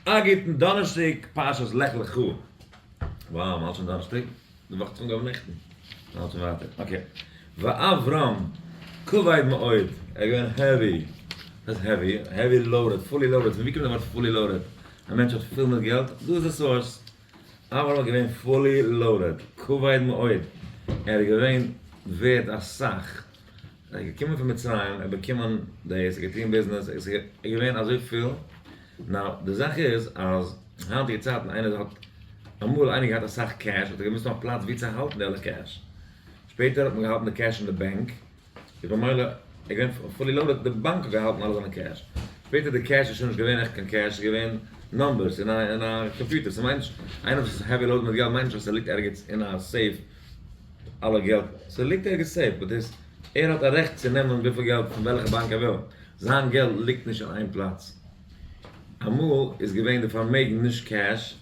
א גוטן דאנערשטאג פרשת לך לך. Wow, מ'האלט שוין דאנערשטאג? די וואך האט זיך אנגעהויבן נעכטן. מ'האלט שוין ווייטער. Okay. ואברם כבד מאוד, ער איז געווען heavy. וואס הייסט heavy? Heavy loaded, fully loaded. פון ווי קומט די ווארט fully loaded? א מענטש האט פול מיט געלט? דא איז די source. אברהם איז געווען fully loaded, כבד מאוד. ער איז געווען ווערד אסאך. ער איז געקומען פון מצרים, ער האט באקומען דאס, ער האט געטון ביזנעס, ער איז געווען אזוי פיל, now די זאך איז אז היינטיגע צייטן איינער האט, אמאל איינער געהאט אסאך cash האט ער געמוזט האבן א פלאץ ווי צו האלטן די אלע cash, שפעטער האט מען געהאלטן די cash אין די בענק, איז במילא ער געווען fully loaded, די באנק האט געהאלטן אלע זיינע cash, שפעטער די cash איז שוין נישט געווען עכט קיין cash, ס'איז געווען numbers אין א אין א קאמפיוטער, ס'מיינט נישט איינער וואס איז heavy loaded מיט געלט מיינט נישט אז ס'ליגט ערגעץ אין א safe אלע געלט, ס'ליגט ערגעץ safe, but דאס ער האט א רעכט צו נעמען וויפיל געלט פון וועלכע באנק ער וויל, זיין געלט ליגט נישט אין איין פלאץ. אמאל איז געווען די פארמעגן נישט cash,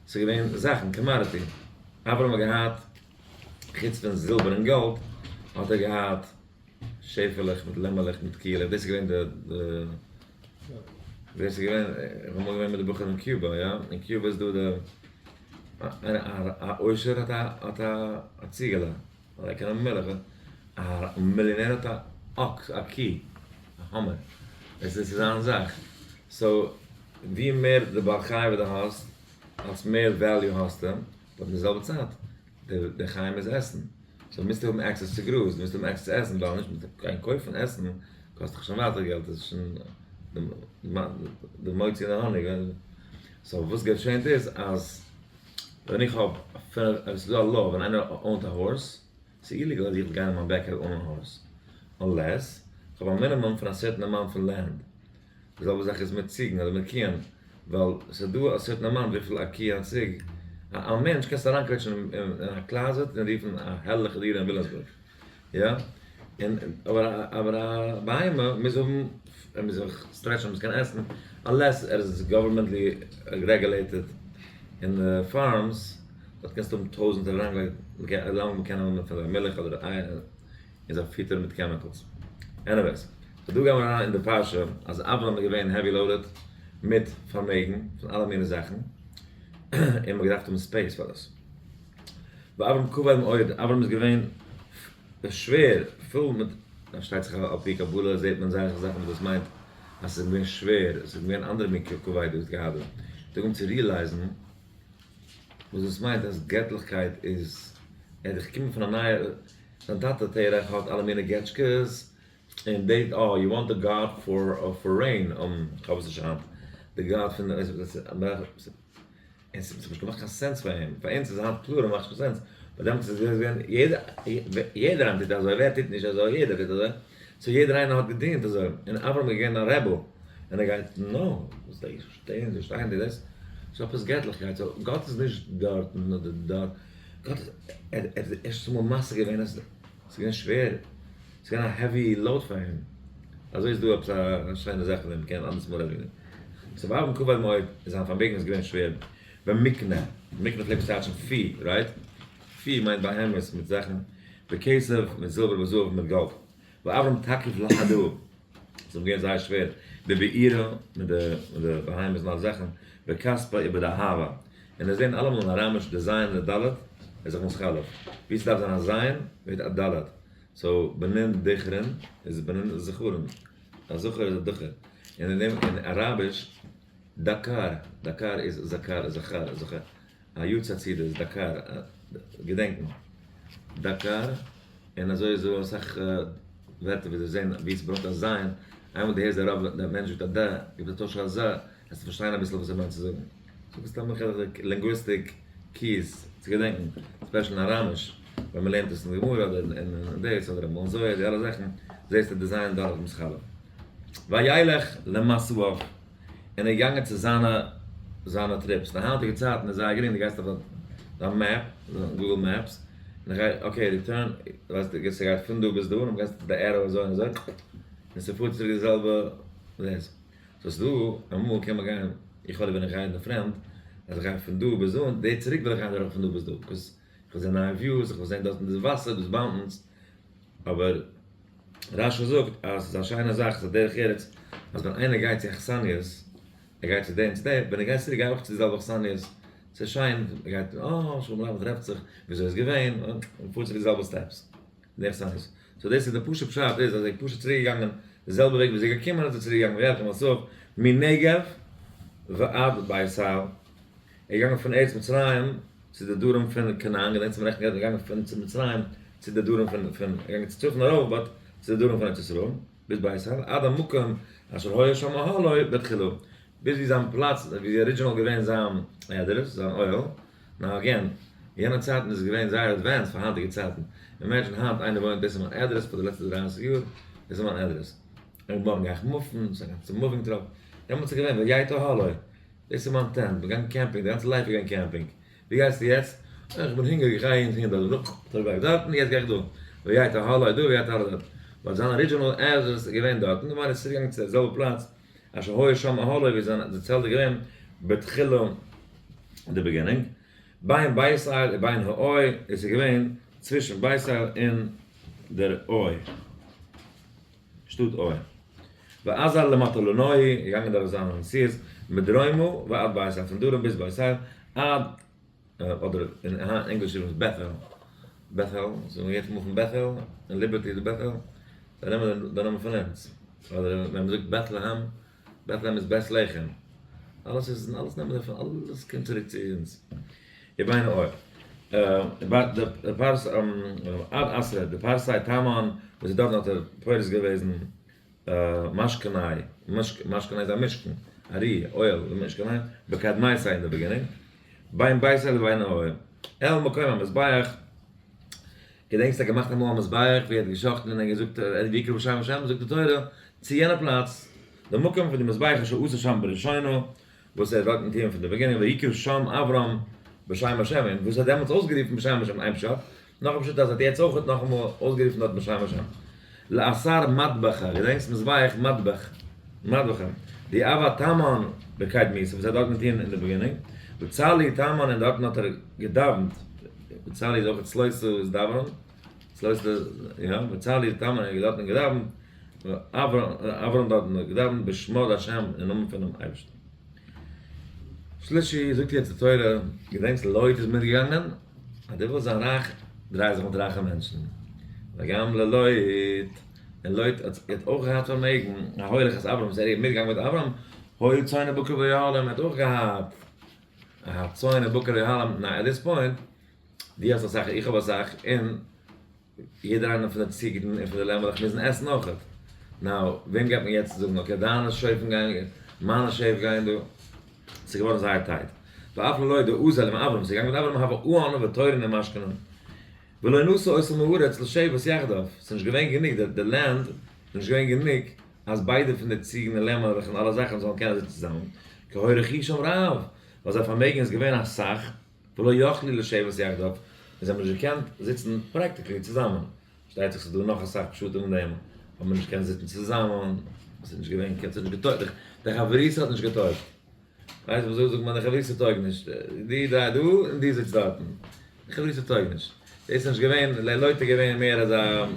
ס'איז געווען זאכן, commodity. אברהם האט געהאט, חוץ פון זילבער און גאלד, האט ער געהאט שעפעלעך מיט לעמעלעך מיט קיעלעך, דאס איז געווען די, דאס איז געווען, איך בין אמאל געווען מיט די בחורים אין קיובא, יא, אין קיובא איז דא די, א עושר האט א ציגעלע. אדער קען האבן מילך, א מיליאנער האט א אקס, א קי, א האמער, עס איז זיין זאך, so ווי מער די בעל חי וואס דו האסט, אלס מער value האסטו, but אין די זעלבע צייט, די חי מוז עסן, so מוזטו האבן access צו גראז, מוזטו האבן access צו עסן, ווייל נישט מיט גיין קויפן עסן קאסט דיך שוין ווייטער געלט, עס איז שוין די מוציא און די האניג, so וואס געשענט איז אז. ווען איך האב פינף, עס איז דא א law ווען איינער own ט א horse, ס'איז illegal אז איך זאל גיין אין מיין backyard אן א horse, unless איך האב א מינימום פון א certain amount פון land. די זעלבע זאך איז מיט ציגן אדער מיט קיען, ווייל ס'איז דא א certain amount וויפיל א קי א ציג, א מענטש קענסטו אריינקוועטשן אין א closet און רופן א הערליכע דירה אין וויליאמסבורג. יא, און אבער אבער א בהמה מוז האבן, ער מוז זיך stretch ן, ער מוז קענען עסן, unless ער איז governmentally regulated אין די farms, דארט קענסטו האבן טויזענטער אריינגעלייגט, as long מ'קען האבן פון זיי מילך אדער אייער, און זיי פיטערן מיט chemicals. Anyways, so דא גייען מיר אריין אין די פרשה אז אברהם איז געווען heavy loaded מיט פארמעגן פון אלע מיני זאכן, און מ'האט געדארפט האבן space פאר דאס. ואברם כבד מאוד, אברהם איז געווען שווער, פול מיט, פארשטייט זיך על פי קבלה זעט מען זייער אסאך זאכן וואס דאס מיינט אז ס'איז געווען שווער, עס איז געווען אנדערע מין כבד וואס געהאט דא, האט אנגעהויבן צו realize ן וואס דאס מיינט אז געטליכקייט איז, ער איז געקומען פון א נייע, זיין טאטע תרח האט אלע מיני געטשקעס, און די, אה, you want the god for rain, כ'האב עס נישט היינט, די god פון. און ס'האט נישט געמאכט קיין sense פאר אים, פאר אונז איז היינט קלאר אז מאכט נישט קיין sense, ביי דעמאלטס איז געווען יעדער, יעדער איינער טוט אזוי, ווער טוט נישט אזוי, יעדער טוט אזוי, so יעדער איינער האט געדינט אזוי, און אברהם איז געווען א rebel, און ער גייט no, וואס די שטייען זיי שטייען די דאס, ס'איז עפעס געטליכקייט, so גאט איז נישט דארטן אדער דארט, גאט איז, ער האט ערשט אמאל משיג געווען אז ס'איז געווען שווער, ס'איז געווען א heavy load פאר אים. אזוי איז דא עפעס א שיינע זאך פון דעם, מ'קען אנדערס מאל רעדן וועגן דעם. So ואברם כבד מאוד, זיין פארמעגן איז געווען שווער. במקנה, מקנה פלעגט טייטשן פי, right? פי מיינט בהמות מיט זאכן, בכסף, מיט זילבער בזהב, מיט גאלד. ואברם תקיף לחדא, ס'איז אים געווען זייער שווער, בבעירה, מיט די בהמות און אלע זאכן, בכספא ובדהבא. און עס זעהן אלעמאל אין אראמיש די ז' און די ד' איז זיך מתחלף. ווי ס'דארף זיין א ז' ווערט א ד'. So בנין דכרין איז בנין זכרין, א זכר איז א דכר, און אין דעם אין אראביש דקר, דקר איז זכר, זכר, זכר, א יוד סאצידע איז דקר, געדענקן, דקר, און אזוי איז דא אסאך ווערטער ווי זיי זעהן ווי עס ברויך א זיין, איינמאל דו הערסט די רב דער מענטש זאגט א ד, גיבט א טויש א ז, וועסטו פארשטיין אביסל וואס ער מיינט צו זאגן. זאג סתם linguistic keys צו געדענקן, special אין אראמיש, ווען מען לערנט עס אין גמרא אדער אין דאס אדער אין זוהר די אלע זאכן, זעסטו די זיין ד' מתחלף. וילך למסעיו, און ער איז געגאנגען צו זיינע זיינע trips, אין היינטיגע צייטן איז זייער גרינג, דו גייסט אויף דיין map, Google Maps, און איך גיי okay return, ווייסט דו ס'גייט פון דא ביז דא, און גייסט די arrow אזוי און אזוי, און ס'פארט צוריק די זעלבע דאס. סאו ס'דא אמאל קען מען גיין, איך האב ווען איך גיי אין די פרעמד, אז איך גיי פון דא ביז דא, און די צוריק וויל איך גיין דורך פון דא ביז דא, because איך וויל זען נייע views, איך וויל זען דארטן דאס וואסער, דאס mountains, אבער רש"י זאגט אז ס'איז א שיינע זאך, ס'איז א דרך ארץ, אז ווען איינער גייט צו אכסניות. ער גייט צו די און צו די, ווען ער גייט צוריק גיי אויך צו די זעלבע אכסניות, ס'איז שיין, מען גייט, אה, שלום עליכם, מ'טרעפט זיך, וויאזוי איז געווען, און מ'פארט צו די זעלבע steps, די אכסניות. so דאס איז די פשוט פשט איז אז ער איז פשוט צוריק געגאנגען די זעלבע וועג ווי זי איז געקומען איז ער צוריק געגאנגען וילך במסעיו מנגב ועד בית אל, ער איז געגאנגען פון ארץ מצרים צו די דרום פון כנען, געדענקסט מ'רעכנט געלט, ער איז געגאנגען פון מצרים צו די דרום פון, פון, ער איז געגאנגען צו צפון ארויף but צו די דרום פון ארץ ישראל. ביז בית אל, עד המקום אשר היה שם אהלו בתחילה, ביז ווי זיין פלאץ, ווי original געווען זיין address, זיין אוהל, now again, יענע צייטן איז עס געווען זייער advanced פאר היינטיגע צייטן, imagine היינט איינער וואוינט דאס איז מיין address פאר די לעצטע 30 יאר, דאס איז מיין address, און מארגן גיי איך move ן, ס'איז א גאנצע moving truck, דעמאלטס איז געווען ויט אהלו, דאס איז מיין tent, מ'געגאנגען camping, די גאנצע life איז געווען camping. ווי גייסטו יעצט? איך בין הונגעריג איך גיי אהין דארט, דארט גיי איך דארטן, יעצט גיי איך דא. ויט אהלו דא ויט אהלו דארט. ווייל זיין original address איז געווען דארטן, ממילא איז צוריקגעגאנגען צו די זעלבע פלאץ אשר היה שם אהלו ווי זיין די צעלט איז געווען בתחילה אין די beginning. בין בית אל ובין העי, עס איז געווען צווישן בית אל און דער עי. שטאט עי. ואזל למטלנוהי, געגאנגען דורך זיינע נסיעות, מדרומה ועד בית אל, פון דרום ביז בית אל, עד, אדער אין ענגליש רופט מען עס בעטהעל, בעטהעל, so מען גייט אמאל פון בעטהעל, אין ליבערטי איז דא בעטהעל, זיי נעמען די נאמען פון אונז, אדער ווען מען זאגט בעטלעהעם, בעטלעהעם איז בית לחם, אלעס איז, אלעס נעמען זיי פון, אלעס קומט צוריק צו אונז. ובין העי. די פרס, עד עשרה, די פרסי תמן, וואס איז דארטן האט ער פורס געוועזן משכני, משכני איז א משכן, א רי, אוהל, משכני, בקדמייתא אין די beginning, בין בית אל ובין העי, אל מקום המזבח, געדענקסט ער האט געמאכט אמאל א מזבח ווי ער האט געשחטן און ער האט געזאגט ויקרא בשם השם, זאגט די תורה, צו יענע פלאץ, די מקום פון די מזבח אשר עשה שם בראשונה, וואס ער האט דארטן געטוען פון די beginning, ויקרא שם אברהם בשם השם, און וואס ער האט דעמאלטס אויסגערופן בשם השם איין פשט, נאך א פשט אז ער האט יעצט אויך נאכאמאל אויסגערופן דארט בשם השם. לאתר מדבחא, געדענקסט מזבח מדבח, מדבחא, דהוה תמן בקדמיתא, וואס ער האט דארטן געטוען אין די beginning, וצלי תמן און דארטן האט ער געדאווענט, וצלי איז אויך צלותא איז דאווענען, צלותא יא, וצלי תמן ער האט דארטן געדאווענט, אברהם דארטן האט געדאווענט בשמו השם אין נאמען פונעם אייבערשטן. שלישי, זאגט יעצט די תורה, געדענקסט לוט איז מיטגעגאנגען? אז דו ווילסט זיין רייך, דריי זיך מיט רייכע מענטשן. וגם ללוט, און לוט האט אויך געהאט פארמעגן, ההולך את אברם, איז ער מיטגעגאנגען מיט אברהם, היו צאן ובקר ואוהלים, ער האט אויך געהאט צאן ובקר ואוהלים, now at this point, דו האסט אסאך, איך האב אסאך, און יעדער איינער פון די ציגן און פון די לעמעלעך מוזן עסן אויכעט. now, וועם גייט מען יעצט זאגן, okay, דיינע שויפן גייען, מיינע שעף גייען דא. ס'איז געווארן זייער tight. ואף ללוט דאזל עם אברהם, ס'איז געגאנגען מיט אברהם הוה אהן ותורין ומשכנין. ולא נשא אותם הארץ לשבת יחדיו. ס'איז נישט געווען גענוג, די land איז נישט געווען גענוג אז ביידע פון די ציגן און לעמעלעך און אלע זאכן זאלן קענען זיצן צוזאמען. כי היה רכושם רב, ווייל זייער פארמעגן איז געווען אסאך. ולא יכלו לשבת יחדיו, און זיי האבן נישט געקענט זיצן practically צוזאמען, פארשטייט זיך ס'איז דא נאך אסאך פשטים אין דעם, האבן מיר נישט געקענט זיצן צוזאמען, עס איז נישט געווען קיין, ס'האט נישט געטויגט, די חברותא האט נישט געטויגט, ווייסט וואס זאגט מען, די חברותא טויג נישט, די דריי דא און די זיצט דארטן, די חברותא טויג נישט, דאס איז נישט געווען, לוט איז געווען מער אזא, ער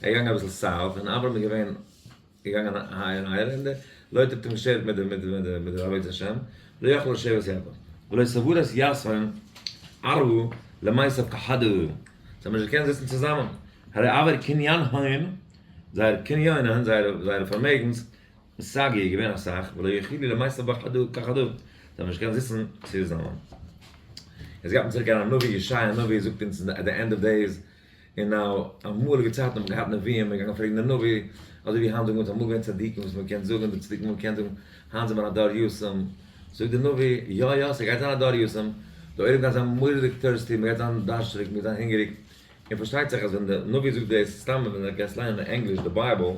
איז געגאנגען אביסל south, און אברהם איז געווען. געגאנגען אהער און אהער און די לוט האט אים געשטערט מיט די מיט די מיט די עבודת השם, לא יכלו לשבת יחדיו, ולא סברת יתהון ארעא למיתב כחדא, זיי האבן נישט געקענט זיצן צוזאמען, הרי עבור קניינהון, זייער קניינהון, זייערע זייערע פארמעגנס, סגי איז געווען אסאך, ולא יכלו למיתב בחדא כחדא, זיי האבן נישט געקענט זיצן צוזאמען. יעצט גייט מען צוריק אריין נביא ישעיה הנביא זאגט אונז at the end of days, און אמאליגע צייטן האט מען געהאט נביאים, מען איז געגאנגען פרעגן די נביא, אזוי ווי היינט זאגן אונז אמאל געווען צדיקים וואס מען קען זאגן, די צדיקים וואס מען קען זאגן, היינט זענען מיר א דור יתום, זאגט די נביא, יא יא ס'גייט זיין א דור יתום, די עולם גייט זיין מורא'דיג thirsty, מען גייט זיין דארשטריג, מען גייט זיין הונגעריג, און פארשטייט זיך אז ווען די נביא זאגט דאס, סתם ווען דו גייסט לייענען אין ענגליש די Bible,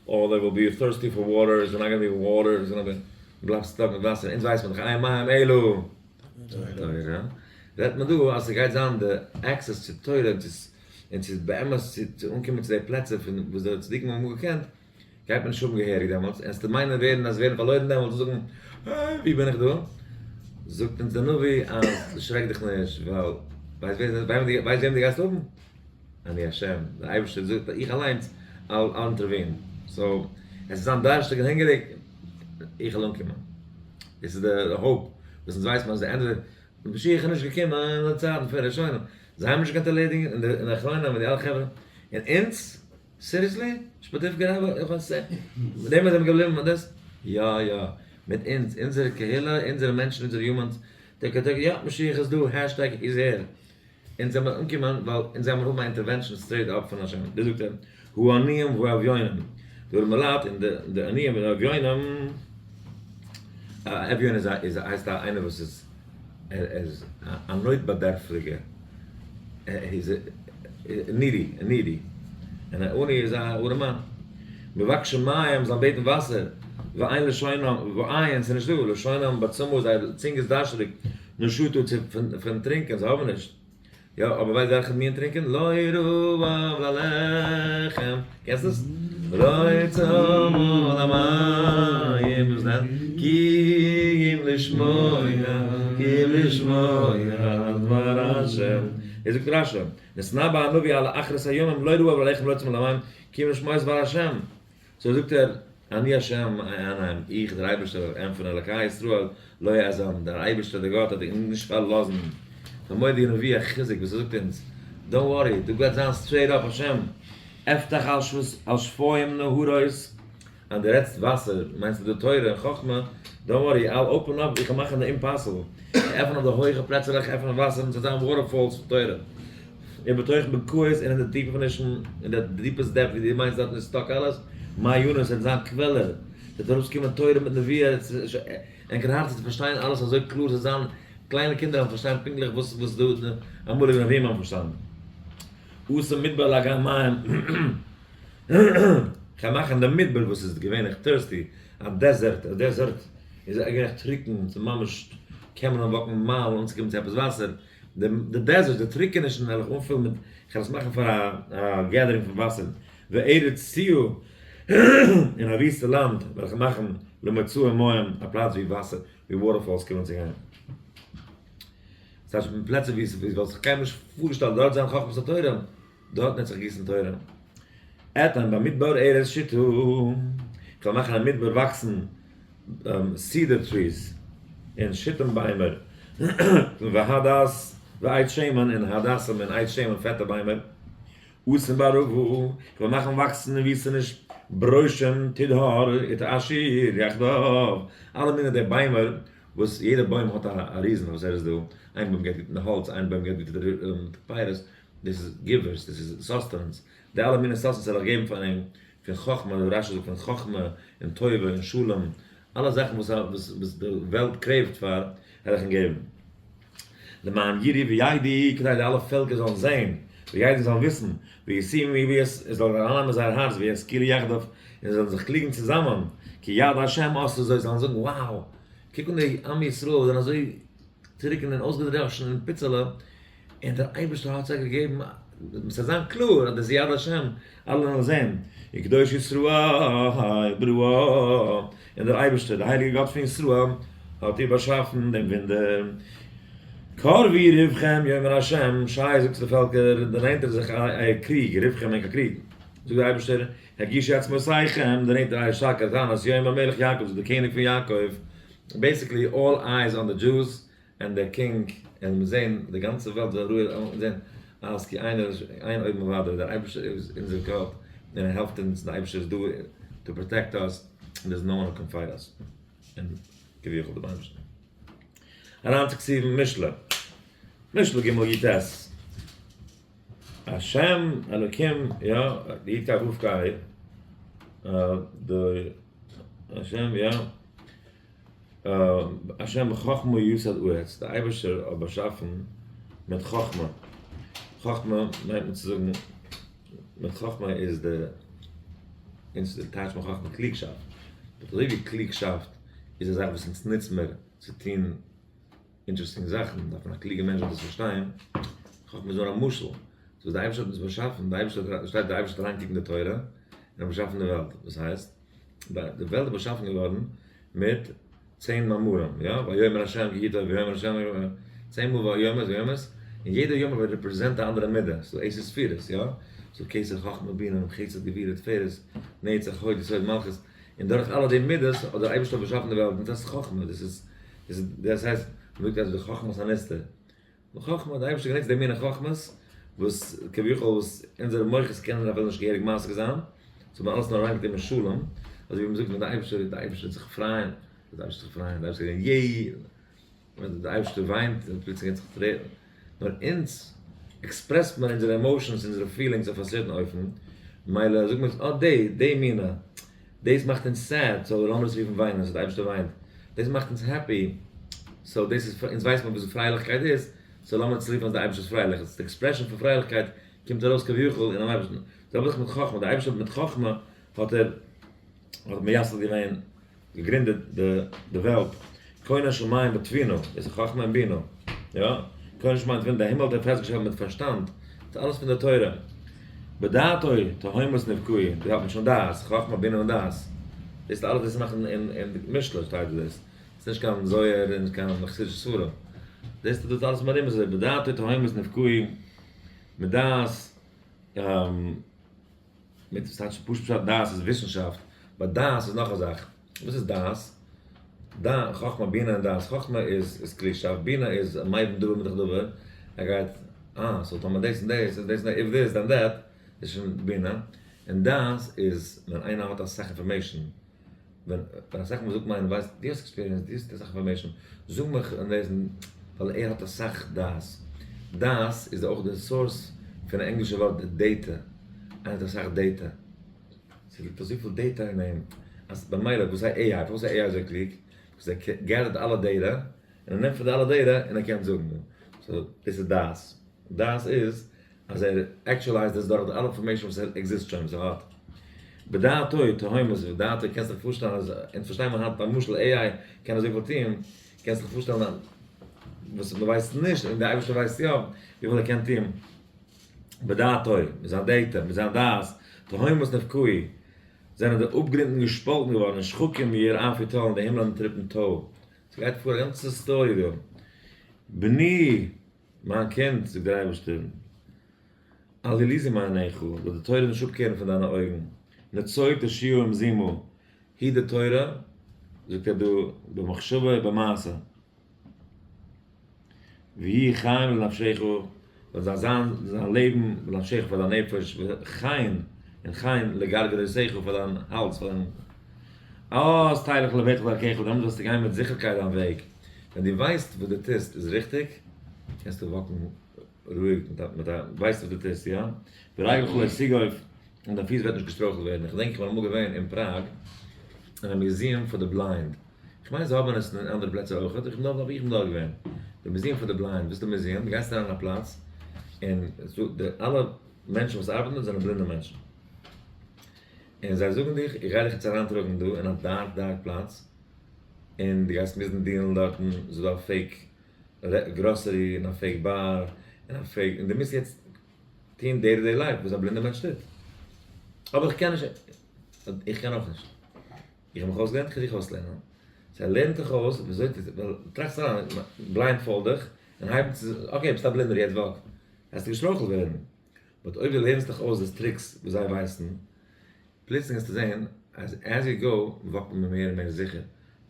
oh there will be thirsty for water, it's not gonna be water, it's gonna be, בלייבסט stuck מיט וואסער, אונז ווייסט מען דאך אין מים אלא. תורה, רעדט מען דא אז ס'גייט זיין די access צו תורה און צו באמת צו אנקומען צו די פלעצער פון וואס די צדיקים האבן אמאל געקענט, גייט מען נישט האבן געהעריג דעמאלטס, און עסטו מיינען ווערן אז ווערן פארלוירן דעמאלטס און זאגן אה ווי בין איך דא? זאגט אונז דער נביא אז דערשרעק דיך נישט ווייל ווייסט וועם דו גייסט האבן? אני השם, דער אייבערשטער זאגט איך אליינס I'll intervene, so עס איז זיין דארשטיג און הונגעריג, איך וועל אנקומען. דאס איז די hope וואס אונז ווייסן אז די ענדע, משיח איז נישט געקומען אין די צייטן פון ראשונים, זיי האבן נישט געקענט ערלעדיגן, און די אחרונים און די אלע חברה, און אונז? Seriously? שפאטיווקער רבי? איך ווייס מיט דעם איז מען געבליבן מיט דאס? יא יא, מיט אונז, אונזערע קהילה, אונזערע מענטשן, אונזערע humans, טאג טאג, יא, משיח איז דא, hashtag איז ער. אונז זעמיר אנקומען ווייל אונז זעמיר האבן א intervention straight up פון השם. דאס זאגט ער, העניים והאביונים, די ארעמע לייט און די עניים און אביונים, א אביון איז א איז הייסט א איינער וואס איז ער איז א נויטבאדערפטיגער, ער איז needy, needy, און א עני איז א ארעמאן. מבקשים מים, זיי בעטן וואסער, ואין לשונם, ואין, ס'איז נישט דא, לשונם בצמא, זייער צונג איז דארשטיג, נשתו צו פון טרינקען, זיי האבן נישט. יא, אבער ווייסט וועלכע מין טרינקען? לא רעב ללחם, קענסט עס? לא צמא למים, וואס דען? כי אם לשמוע, כי אם לשמוע דבר השם. דאס זאגט רשי, נתנבא הנביא על אחרית הימים, לא רעב ללחם לא צמא למים, כי אם לשמוע דבר השם. So זאגט ער, אני השם אענם, איך דער אייבערשטער וועל ענטפערן, אלקי ישראל לא אעזבם, דער אייבערשטער דער גאט האט דיך נישט פארלאזן. א מורא'דיגע נביא א חיזוק וואס ער זאגט אונז, don't worry, דא גייט זיין straight up השם, אפתח על שפיים נהרות, אז דו רעדסט וואסער מיינסטו די תורה און חכמה, don't worry, I'll open up, איך וועל מאכן די impossible, איך עפן אויף די הויכע פלעצער, איך עפן אויף וואסער און ס'וועט זיין waterfalls פון תורה. ובתוך בקעות און אין די טיפענישן, אין די deepest depth ווי דו מיינסט דארטן איז stuck אלעס, מעיינות עס וועט זיין קוועלער, עס וועט ארויסקומען תורה מיט נביאה, ענקער הארץ וועט פארשטיין אלעס אזוי קלאר, עס וועט זיין קליינע קינדער וועלן פארשטיין פונקטליך וואס וואס די אמאליגע נביאים האבן פארשטאנען. אשים מדבר לאגם מים, כ'גיי מאכן די מדבר וואס איז געווענליך thirsty, א desert, א desert איז געווענליך טרוקן, ס'איז ממש קען מען walk ן מיילן אנצוקומען צו עפעס וואסער, די desert, די טרוקענישן וועל איך אנפילן מיט, איך וועל עס מאכן פאר א gathering פון וואסער, וארץ ציה, און א וויסטע לאנד וועל איך מאכן למצאי מים, א פלאץ ווי וואסער, ווי waterfalls קומען צו גיין. ס'טייטש פלעצער ווי ס'וואלט זיך קיינמאל נישט פארגעשטעלט דארט זיין חכמת התורה, דארטן וועט זיך גיסן תורה. אתן במדבר ארז שטה, איך וועל מאכן א מדבר וואקסן cedar trees און שיטים ביימער, והדס ועץ שמן און הדסים און עץ שמן פעטע ביימער, אשים בערבה, איך וועל מאכן וואקסן אין וויסטעניש ברושים תדהר ותאשור יחדיו, אלע מיני די ביימער וואס יעדע בוים האט א reason פארוואס ער איז דא, איין בוים געבט גוט האלץ, איין בוים געבט גוטע פירות, דאס איז givers, דאס איז sustenance, די אלע מיני sustenance וועל איך געבן פאר אים, פון חכמה, ווי רשי זאגט, פון חכמה און טובה און שלום, אלע זאכן וואס וואס די וועלט crave ט פאר, וועל איך אים געבן. למען יראו וידעו, כדי די אלע פעלקער זאלן זען, וידעו זאלן וויסן, וישימו ווי עס זאל ארייננעמען זייער הארץ, וישכילו יחדיו, און זיי זאלן זיך קלוגן צוזאמען, כי יד ה' עשתה זאת, זיי זאלן זאגן, wow, קוק אן די עם ישראל וואס זענען אזוי טרוקן און אויסגעדראשן און פיצעלע, און דער אייבערשטער האט זיי געגעבן, ס'זאל זיין קלאר אז דאס איז יד השם, אלע זאלן זען, וקדוש ישראל בראה, און דער אייבערשטער, דער הייליגער גאט פון ישראל, האט איר באשאפן דעם וואונדער. קרבו ריבכם יאמר השם, שייע זאגט צו די פעלקער, דערנענטערט זיך אייער קריג, ריבכם ענקער קריג, זאגט דער אייבערשטער, הגישו עצמותיכם, דערנענטערט אייער שטארקייט, תענית יאמר מלך יעקב, זאגט דער קעניג פון יעקב, basically all eyes on the Jews, and דער king, און מיר זעהן די גאנצע וועלט זאל רואיג זעהן אז כי אין אין עוד מלבדו, דער אייבערשטער איז אונזער גאט און ער העלפט אונז, דער אייבערשטער איז דא to protect us, און there is no one who can fight us, און כביכול דעם אייבערשטן. אריינצוקסיוון משלי, משלי ג' י ט, השם אלקים, יא, די י ק ו' ק, די השם, יא. השם בחכמה יסד ארץ, דער אייבערשטער האט באשאפן מיט חכמה, חכמה מיינט מען צו זאגן, מיט חכמה איז די, אונז טייטש מען חכמה קלוגשאפט, but אזוי ווי קלוגשאפט איז א זאך וואס אונז נוצן מיר צו טון interesting זאכן, דארף מען א קלוגע מענטש זאל דאס פארשטיין, חכמה איז נאר א משל, צו וואס דער אייבערשטער האט אונז באשאפן, דער אייבערשטער שטייט דער אייבערשטער האט אריינגעקוקט אין די תורה און האט באשאפן די וועלט, דאס הייסט, די וועלט איז באשאפן געווארן מיט 10 מאמרים, יא, ויאמר השם כי טוב, ויאמר השם, 10 מאל ויאמר, ויאמר, און יעדער יאמר וועט represent א אנדערע מידה, ס'דא עשר ספירות, יא, ס'דא כתר חכמה בינה, חסד גבורה תפארת, נצח הוד יסוד מלכות, און דורך אלע די מידות האט דער אייבערשטער באשאפן די וועלט, און דאס איז חכמה, דאס איז. דאס הייסט, מ'זאגט אז די חכמת הנסתר. די חכמה, די אייבערשטער גענוצט די מיני חכמות, וואס כביכול וואס אונזערע מוחות קענען אפילו נישט געהעריג משיג זיין, ס'האט מען אלעס נאר אריינגעטון משלים, אזוי ווי מ'זאגט ווען די אייבערשטער, די אייבערשטער וועט זיך פרייען, די אייבערשטער זיך פרייען, די אייבערשטער גייט יעי, ווען די אייבערשטער וויינט און פלוצלינג געבט זיך טרערן, נאר אונז express ט מען אונזערע emotions, אונזערע feelings אויף א certain אופן, ממילא זאגט מען אה די, די מינע, דאס מאכט אונז sad, so לאמיר עס רופן וויינען, so די אייבערשטער וויינט, דאס מאכט אונז happy, so דאס איז, אונז ווייסט מען וואס פרייליכקייט איז, so לאמיר עס רופן אז די אייבערשטער איז פרייליך, עס איז די expression פון פרייליכקייט קומט ארויס כביכול אינעם אייבערשטן, זעלבע זאך מיט חכמה, די אייבערשטער האט מיט חכמה האט ער האט מייסד געווען, געגרינדעט די די וועלט, קונה שמים בתבונה, דאס איז חכמה און בינה, יא, קונה שמים בתבונה, די הימל האט ער פעסטגעשטעלט מיט פארשטאנד, דאס איז אלעס פון די תורה, בדעתו תהומות נבקעו, דא האט מען שוין דעת, חכמה בינה און דעת, דאס איז אלעס וואס מאכן אין אין משלי שטייט דאס, ס'איז נישט קיין זוהר און נישט קיין חסידישע ספרים, דאס איז דאס אלעס מרומז אזוי, בדעתו תהומות נבקעו, מיט דעת, מיט וואס טייטש פשוט פשט דעת איז וויסנשאפט, but דעת איז נאך א זאך, וואס איז דעת? דעת, חכמה, בינה און דעת, חכמה איז איז קלוגשאפט, בינה איז מבין דבר מתוך דבר, ער גייט, אה, so טאמער דאס און דאס און דאס און דאס, if this then that, איז שוין בינה, און דעת איז ווען איינער האט אסאך information, ווען אסאך מאל זאגט מען איינער ווייסט דו האסט experience דו האסט אסאך information זאג מיך און דאס ווייל ער האט אסאך דעת, דעת איז אויך די source פון די ענגלישע ווארט data, איינער האט אסאך data, ס'ליגט אזויפיל data אין אים אז במילא וואס איז AI פארוואס איז AI אזוי קלוג? because ער gather ט אלע data און ער נעמט פון די אלע data און ער קען זאגן, so דאס איז דעת, דעת איז אז ער actualize ט עס דורך די אלע information וואס exist שוין וואס ער האט. בדעתו תהומות ודעתו קענסט דיך פארשטעלן אז אונז פארשטיי מיר היינט ביים משל AI קען אזויפיל טוהן, קענסט דיך פארשטעלן אז וואס מען ווייסט נישט און די אייבערשטער ווייסט יא וויפיל ער קען טוהן. בדעתו, מיט זיין data, מיט זיין דעת, תהומות נבקעו, זענען די אפגרונטן געשפאלטן געווארן און שחקים ירעפו טל און די הימלען טריפן טוי. ס'גייט פאר א גאנצע story דא. בני! מיין קינד, זאגט דער אייבערשטער, אל ילוזו מעיניך, זאל די תורה נישט אפקערן פון דיינע אויגן, נצור תושיעה ומזימה, היט די תורה, זאגט ער דא, במחשבה ובמעשה, ויהי חיים לנפשך, זאל זיי זיין זיין לעבן לנפשך פאר דיין נפש, וחיים, און חיים לגרגרותיך פאר דיין האלז, פאר דיין אז תלך לבטח דרכך, דעמאלט וועסטו גיין מיט זיכערקייט דיין וועג, ווען דו ווייסט וואס דו טוסט איז ריכטיג, קענסטו walk ן רואיג מיט א, ווייסט וואס דו טוסט, יא? ורגלך לא תגוף, און דיין פיס וועט נישט געשטרויכלט ווערן, איך געדענק איך בין אמאל געווען אין פראג, אין א museum פאר די blind, איך מיין זיי האבן עס אין אנדערע פלעצער אויכעט, איך בין דארט איך בין דארט געווען, די museum פאר די blind, וואס איז די museum? דו גייסט אריין אין א פלאץ, און די אלע מענטשן וואס ארבעטן דארט זענען בלינדע מענטשן. און זיי זאגן דיך, איך גיי דיך יעצט אריינטראגן דא אין א dark dark פלאץ, און דו גייסט מוזן deal ן דארטן, ס'איז דא א fake grocery און א fake bar און א fake, און דו מוזט יעצט טון day to day life וואס א בלינדע מענטש טוט. אבער איך קען נישט, איך קען אויך נישט. איך האב מיך אויסגעלערנט, איך וועל דיך אויסלערנען. so ער לערנט דיך אויס וויאזוי צו, ווייל טראכסט אריין, blindfold דיך, און הייב צו, okay ביסט א בלינדער יעצט walk, וועסטו געשטרויכלט ווערן. but אויב דו לערנסט דיך אויס די tricks וואס זיי ווייסן, פלוצלינג וועסטו זען אז as you go walk ט מען מער און מער זיכער,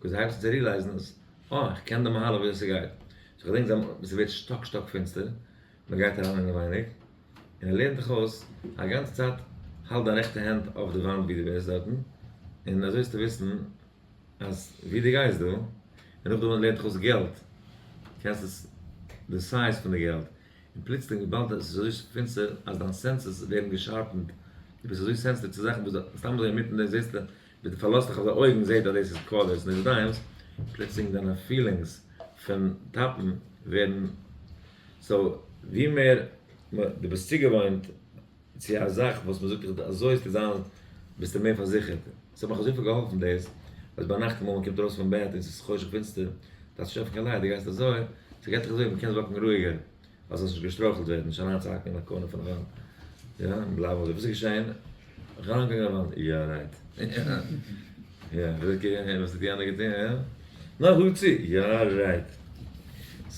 because דו הייבסט אן צו realize ן אז אה, איך קען די מהלך וויאזוי ס'גייט. so כ'דענק זיי האבן, ס'ווערט שטאק שטאק פינסטער, מ'גייט אריין אינעווייניג, און ער לערנט דיך אויס א גאנצע צייט האלט דיין רעכטע הענט אויף די וואנט ווי דו ביסט דארטן, און אזוי וועסטו וויסן אז ווי דו גייסט דא, און נאכדעם לערנט דיך אויס געלט, קענסט עס די size פון די געלט, און פלוצלינג וויבאלד עס איז אזוי פינסטער אז דיין senses ווערן גע sharpen ט, דו ביסט אזוי sensitive צו זאכן וואס סתם אזוי אינמיטן דעם זעסטו ווי דו פארלאזט דיך אויף די אויגן זעט אז דאס איז quarters און דאס איז dimes, פלוצלינג דיינע feelings פון טאפן ווערן, so ווי מער דו ביסט צוגעוואוינט צו א זאך וואס מען זאגט דיך אזוי עס צו זיין ביסטו מער פארזיכערט. עס האט מיך אזויפיל געהאלפן דאס, אז ביינאכט אמאל מען קומט ארויס פון בעט און עס איז חושך פינסטער, דארפסט נישט עפענען קיין light, דו גייסט אזוי, ס'גייט דיך אזוי, מען קען walk ן רואיגער, אז זאלסט נישט געשטרויכלט ווערן, נישט אריינצוהאקן אין א corner פון א וואנט, יא, און בלייבן אזוי, וואס איז געשען? איך אריינגעגאנגען אין א וואנט, יא right, יא, וואס האט יענער געטון, יא, נאר רוף צו, יא right,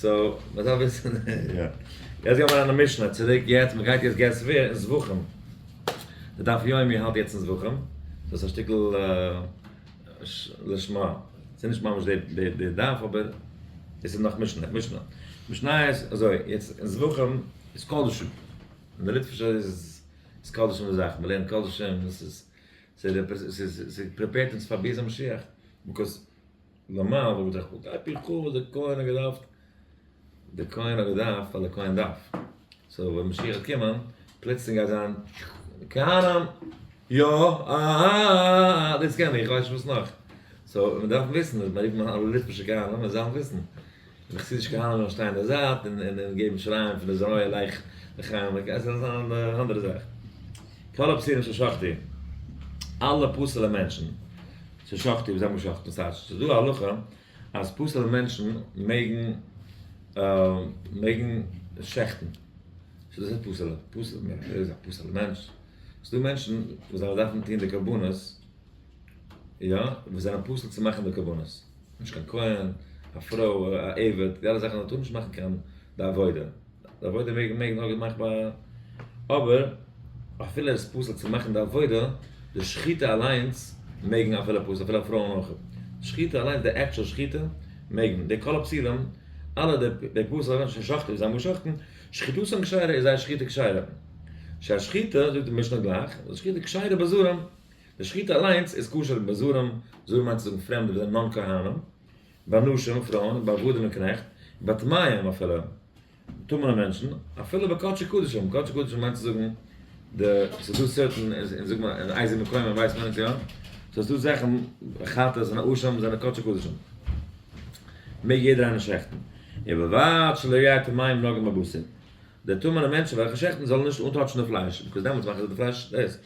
so, מען דארף וויסן, יא, יעצט גיימער אריין אין משנה, צוריק יעצט, מען גייט יעצט guess ווער, אין זבחים, די דף יומי האלט יעצט אין זבחים, דאס איז א שטיקל לשמה, ס'איז נישט ממש די דף אבער. דאס איז נאך משנה, משנה. משניות, אזוי, יעצט אין זבחים איז קדשים. אין די ליטווישע איז איז קדשים די זאך, מ'לערנט קדשים, עס איז ס'איז prepare ט אונז פאר ביאת המשיח, because נארמאל וואלט איך געטראכט, על פי חו די כהן האט געדארפט, די כהן האט געדארפט ווייל די כהן דארף, so ווען משיח וועט קומען, פלוצלינג גייט זיין כהנים! יא! אהההההה! דאס קען איך, כ'ווייס נישט וואס נאך. so מען דארף וויסן, אז מען רופט מען אלע ליטווישע כהנים, מען זאל וויסן. די חסידישע כהנים זאלן שטיין אין די זייט און און געבן שריים פון די זרוע לייך לחיים, עס זאל זיין אן אנדערע זאך. כל הפסולים ששחטו, אלע פסול'ע מענטשן, ששחטו וואס זיי האבן געשחט'ן, ס'טייטש ס'איז דא א הלכה אז פסול'ע מענטשן מעגן מעגן שעכטן. ס'איז דאס איז פסול'ע, פסול, ווער איז א פסול'ע מענטש? ס'איז דא מענטשן וואס זיי דארפן טון די קרבנות, יא, וואס זענען פסול צו מאכן די קרבנות, נישט קיין כהן, א פרוי, א עבד, די אלע זאכן זיי טארן נישט מאכן קיין די עבודה, די עבודה מעג מעג נאר געמאכט ביי, אבער אפילו עס איז פסול צו מאכן די עבודה, די שחיטה אליינס מעגן אפילו פסול, אפילו פרויען אויך, שחיטה אליינס די actual שחיטה מעגן, די כל הפסולים, אלע די פסול'ע מענטשן שחטו וואס זיי האבן געשחט'ן, שחיטתם כשרה איז זייער שחיטה כשרה. שהשחיטה, זאגט די משנה גלייך, די שחיטה כשרה בזרים, די שחיטה אליינס איז כשר בזרים, זרים מיינט צו זאגן פרעמדע וואס זענען non כהנים, בנשים, פרויען, בעבדים און קנעכט, בטמאים אפילו, טמא'נע מענטשן, אפילו בקדשי קדשים, קדשי קדשים מיינט צו זאגן די, ס'איז דא certain, אין זאג מיר, אין איזה מקום ווייסט מען נישט יא, סאו ס'איז דא זאכן, חטאת און אשם זענען קדשי קדשים, מעג יעדער איינער שעכטן, ובלבד שלא יהיו הטמאים נוגעים בבשר, די טמא'נע מענטשן וועלכע שעכטן זאלן נישט אנטאטשן די פלייש, because דעמאלטס מאכן זיי די פלייש דאס.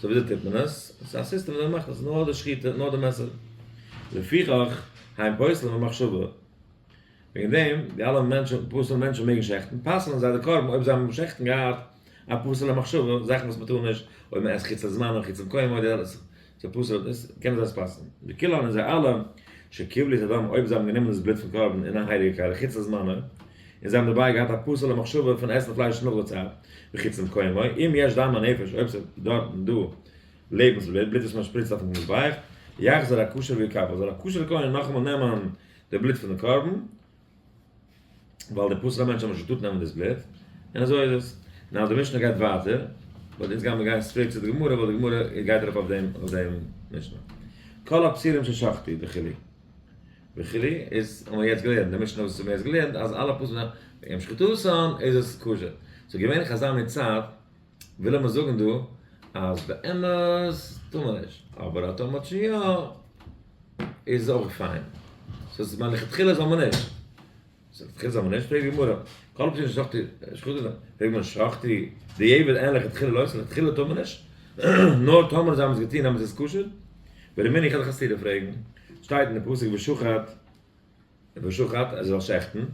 so וויאזוי טוט מען עס? עס איז א סיסטעם וויאזוי מען מאכט עס, נאר די שחיטה, נאר די מעסער. לפיכך, הם פוסלים במחשבה. וועגן דעם, די אלע מענטשן, פסול'ע מענטשן מעגן שעכטן, פסל'ן זיי די קרבן אויב זיי האבן ביים שעכטן געהאט א פסול'ע מחשבה, זאכן וואס מען טאר נישט, אויב מען עסט חוץ לזמנו, חוץ למקומו, די אלע ס'איז פסול, דאס קענען זיי עס פסל'ן. וכולן און זיי אלע, שקיבלו את הדם, אויב זיי האבן גענומען דאס בלוט פון קרבן אין א הייליגע כלי חוץ לזמנו, און זיי האבן דערביי געהאט א פסול'ע מחשבה פון עסן פלייש נאך די צייט, וחוץ למקומו, אם יש דם הנפש, אויב ס'איז דארטן דא לעבנס בלוט, בלוט וואס מען שפריצט אויפן מזבח, יחזור הכשר ויקבל, זאל א כשר'ע כהן נאכאמאל נעמען די בלוט פון די קרבן, ווייל די פסול'ע מענטשן האבן נישט געטארט נעמען דאס בלוט, און אזוי איז עס. now די משנה גייט ווייטער, but אונז גיימיר גיין straight צו די גמרא, ווייל די גמרא גייט ארויף אויף דעם אויף דעם משנה. כל הפסולים ששחטו וכו' וכו' איז האבן מיר יעצט געלערנט, די משנה וואס האבן מיר יעצט געלערנט אז אלע פסולים ואם שחיטתן איז עס כשר. so געווענליך אזא מין צייט וויל ער מיר זאגן דא אז באמת טאר מען נישט, אבער אז טאמער שוין יא איז אויך פיין. so ס'איז מיין לכתחילה זאל מען נישט. so לכתחילה זאל מען נישט, פרעגט די גמרא, כל הפסולים ששחטו, שחטו, פרעגט די גמרא, שחטו דיעבד אין לכתחילה לא, so לכתחילה טאר מען נישט, נאר טאמער זיי האבן עס געטון דעמאלטס איז עס כשר. ורמינהי איך וועל דיך א סתירה פרעגן, שטייט אין די פסוק ושחט, ושחט ער זאל שעכטן,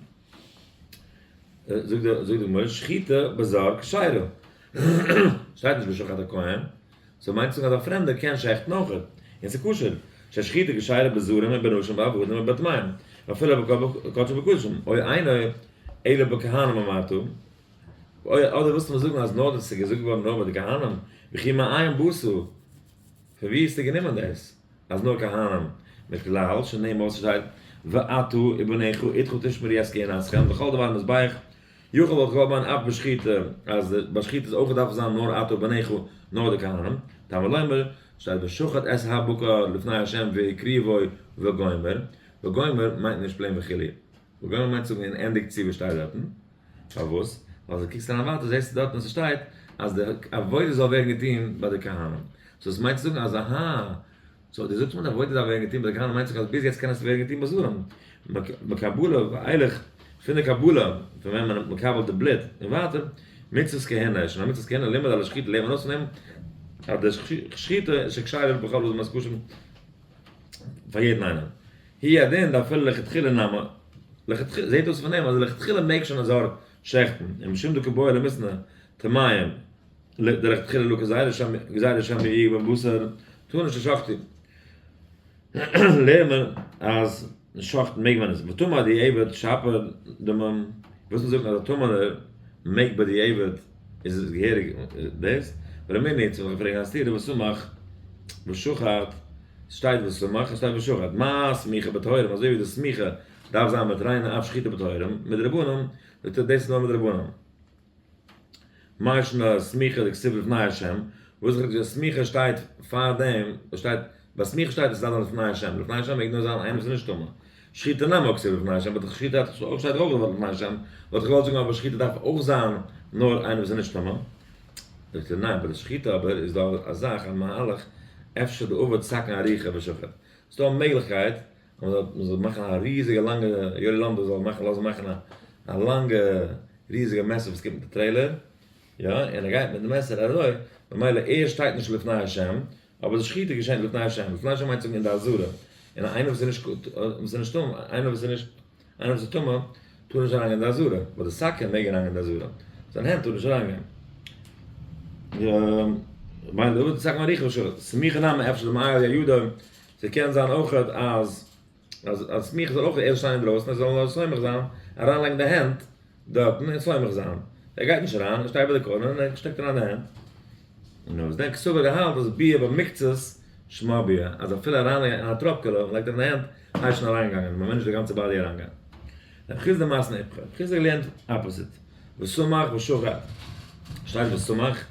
זאגט די גמרא שחיטה בזר כשרה, שטייט נישט ושחט הכהן, so מיינט צו זאגן אז א פרעמדער קען שעכטן אויך, און ס'איז כשר, ששחיטה כשרה בזרים ובנשים בעבדים ובטמאים, ואפילו בקדשי בקדשים, או אינו אלא בכהנים אמרת, אדער ווילסטו מיר זאגן אז נאר דאס איז געזאגט געווארן נאר ביי די כהנים, וכי מאין באתה, פון ווי האסטו גענומען דאס אז נאר כהנים? מכלל שנאמר ס'שטייט ואתה ובניך איתך תשמרו את כהונתכם בכל דבר המזבח יכול בקרבן אף בשחיטה אז ביי שחיטה איז אויך דארף זיין נאר אתה ובניך נאר די כהנים תלמוד לומר שטייט ושחט את הבקר לפני ה' והקריבו וגומר וגומר מיינט נישט plain וכו' וגומר מיינט צו זאגן און ענדיגט צו וואס שטייט דארטן. פארוואס? ווייל אז דו קוקסט אריין ווייטער זעסטו דארטן אז ס'שטייט אז די עבודה זאל ווערן געטון ביי די כהנים. so עס מיינט צו זאגן אז אהא, so דו זאגסט מיר די עבודה דארף ווערן געטון ביי די כהנים מיינט צו זאגן אז ביז יעצט קען עס ווערן געטון ביי זרים. מקבלה ואילך, פון די קבלה, פון ווען מען האט מקבל די בלוט און ווייטער, מצוות כהונה, שוין א מצוות כהונה לימד על השחיטה לערנט מען אויס פון דעם אז די שחיטה איז שכשרה בכל אדם אז כשר פאר יעדן איינעם. הוא הדין דאפילו לכתחילה נמי, לכתחילה, זעט אויס פון דעם אז לכתחילה מעג שוין א זר שעכטן, און משום דקא בעי למיתנא טמאים דלכתחילה לא גזירה שמא יגע בבשר טעונה ששחטו, לערנט מען אז שחט'ן מעג מען עס, וטמא דיעבד שפיר דמים, ווילסט מיר זאגן אז א טמא'נער מעג בדיעבד איז עס געהעריג דאס? ורמינהי צו וועלכע פרעגן א סתירה וסמך ושחט. שטייט וסמך און שטייט ושחט, מה סמיכה בטהורים אזוי ווי די סמיכה דארף זיין מיט ריינע אף שחיטה בטהורים, מדרבנן, זאגט ער דאס איז נאר מדרבנן. מאי שנא סמיכה דכתיב לפני השם, וואס איז די סמיכה שטייט פאר דעם, וואס שטייט, ביי סמיכה שטייט עס דארף זיין לפני השם, לפני השם מעג נאר זיין איינער וואס איז נישט טמא. שחיטה נמי כתיב לפני השם, but שחיטה האט אויך שטייט אויך דארט לפני השם, וואלט איך געוואלט זאגן אבער שחיטה דארף אויך זיין נאר איינער וואס איז נישט טמא. זאגט ער ניין, ביי די שחיטה אבער איז דא א זאך א מהלך, אפשר דעביד סכין אריכא ושחיט. ס'איז דא א מעגליכקייט אז מ'זאל מאכן א ריזיגע לאנגע, יואלי לאנדא זאל מאכן לאזן מאכן א לאנגע ריזיגע מעסער וואס קומט מיט די trailer, יא, און ער גייט מיט די מעסער אזוי, ממילא ער שטייט נישט לפני השם, אבער די שחיטה געשענט לפני השם, לפני השם מיינט זאגן אין די עזרה, און איינער וואס איז נישט וואס איז נישט טמא, איינער וואס איז נישט, איינער וואס איז טמא, טאר נישט אריינגיין אין די עזרה, ווייל די סכין מעג אריינגיין אין די עזרה, זיין הענט טאר נישט אריינגיין. יא, מיינט דער סכין אריכא ושחיט, סמיכה נמי אפשר דמעייל ידו, ס'קען זיין אויכעט אז אז אז סמיכה זאל אויך ערשט שטיין אינדרויסן, ער זאל נאר סומך זיין, אריינלייגן די הענט דארטן און סומך זיין. ער גייט נישט אריין, ער שטייט ביי די corner און ער שטעקט אריין די הענט. און אויף דעם קסבר געהאלט אז ביאה במקצת שמה ביאה, אז אפילו אריינלייגן אין א טראפקעלע און לייגט אריין די הענט, הייסט שוין אריינגעגאנגען, מען מיינט נישט די גאנצע body אריינגיין. רב חסדא מתני איפכא, רב חסדא געלערנט opposite, וסמך ושחט, שטייט וסמך,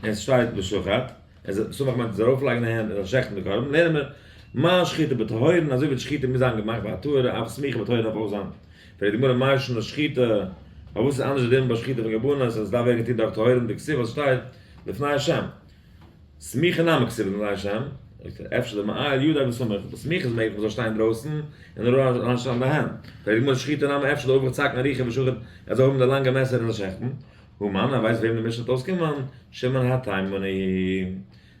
און עס שטייט ושחט, עס איז סמך מיינט עס ארויפלייגן די הענט און שעכטן די קרבן, לערנען מיר מה שחיטה בטהורין, אזוי ווי די שחיטה מוז זיין געמאכט ביי א טהור'ע, אף סמיכה בטהורין דארף אויך זיין. פרעגט די גמרא מאי שנא שחיטה, פארוואס איז אנדערש די דין ביי שחיטה פון קרבנות אז עס דארף ווערן געטון דורך טהורים דכתיב וואס שטייט לפני השם, סמיכה נמי כתיב לפני השם, זאגט ער אפשר דמעייל ידיה וסמיך, ביי סמיכה איז מעגליך מען זאל שטיין אינדרויסן און אריינשטעלן די הענט, פרעגט די גמרא שחיטה נמי אפשר דעביד סכין אריכא ושחיט, ער זאל האבן די לאנגע מעסער און זאל שעכטן, הא מני, ווייסט וועם די משנה וועט אויסקומען? שמעון התימני.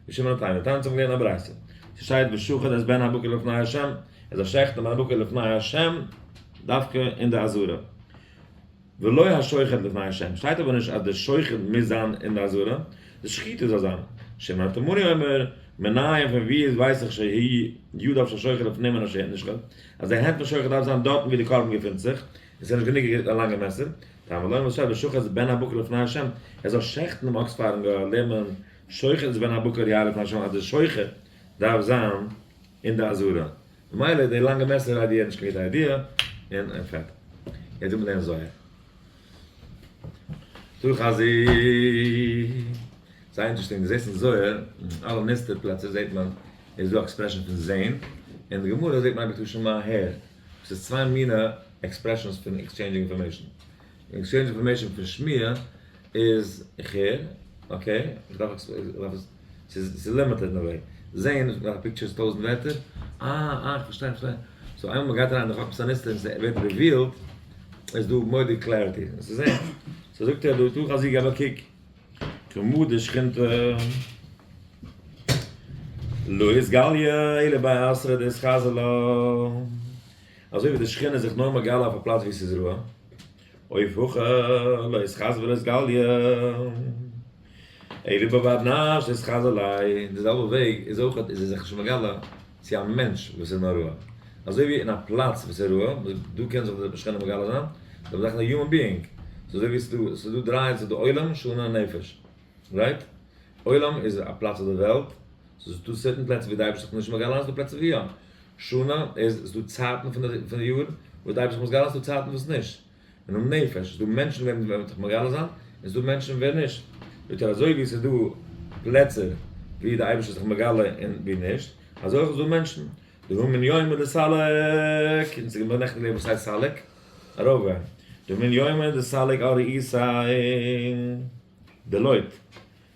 ווי שמעון התימני, תניא האבן געלערנט א ברייתא. ס'שטייט ושחט את בן הבקר לפני השם, ער זאל שעכטן בן הבקר לפני השם, דווקא אין די עזרה. ולא השוחט לפני השם, שטייט אבער נישט אז די שוחט מוז זיין אין די עזרה, די שחיטה זאל זיין. שמעון התימני אומר, מנין פון ווי איז ווייס איך שיהי' ידיו של שוחט לפנים מן הנשחט, אז די הענט פון שוחט דארף זיין דארטן ווי די קרבן געפינט זיך, עס איז נישט גענוג א לאנגע מעסער, תלמוד לומר וואס שטייט ושחט את בן הבקר לפני השם, ער זאל שעכטן דעם אקס פארן גאט, לערנט מען שוחט את בן הבקר יהא לפני השם אז דער שוחט דארף זיין אין די עזרה, ממילא די לאנגע מעסער idea נישט קיין גוטע idea, און און פערטיג. יעצט וועט מען לערנען זוהר. תא חזי. זייער interesting, דו זעסט אין זוהר, אין אלע נסתר פלעצער זעט מען איז דא expression פון זעהן, אין די גמרא זעט מען אייביג תא שמע הער. עס איז צוויי מינע expressions פון exchanging information. Exchange information פון שמיעה איז איך הער, okay, איך דארף עס, ס'איז limited אין א וועי. זעהן, איך דארף pictures 1000 ווערטער, אה אה איך פארשטיי איך פארשטיי. So איינמאל מ'גייט אריין אין די חכמת הנסתר און ס'ווערט revealed, איז דא מורא'דיג clarity. עס איז זעהן. So זאגט ער דא, תא חזי געב א קוק. כמה דשכינתא לא אתגליא אלא בי אתרא דאתחזי לה, אזוי ווי די שכינה איז זיך נאר מגלה אויף א פלאץ ווי ס'איז רוה, אוף הכא לא אתחזי ולא אתגליא אלא בבר נש דאתחזי ליה, אין די זעלבע וועג איז אויך איז ער זיך נישט מגלה צו א מענטש וואס איז נאר רוה, אזוי ווי אין א פלאץ וואס איז רוה, דא קען זיך די שכינה מגלה זיין, זיי זאכן א human being, ס'איז אזוי ווי ס'איז דא, ס'איז דא דריי, ס'איז דא עולם, שנה און נפש, right? עולם איז א פלאץ אויף די וועלט, ס'איז דא certain פלעצער ווי די אייבערשטער זיך נישט מגלה, ס'איז דא פלעצער ווי יא. שנה איז, ס'איז דא צייטן פון די פון די יאר וואס די אייבערשטער זיך מתגלה, ס'איז דא צייטן וואס נישט. און אום נפש, ס'איז דא מענטשן וועם וועם זיך מגלה זיין, און ס'איז דא מענטשן ווער נישט. זאגט ער אזוי ווי ס'איז דא פלעצער ווי די אייבערשטער זיך מגלה און ווי נישט, אזוי אויך איז דא מענטשן. דהא מן יומא דסליק, און ס'איז געווען נעכטן געווען וואס הייסט סליק? ארויפגיין. דהא מן יומא דסליק על רעותיה דלוט,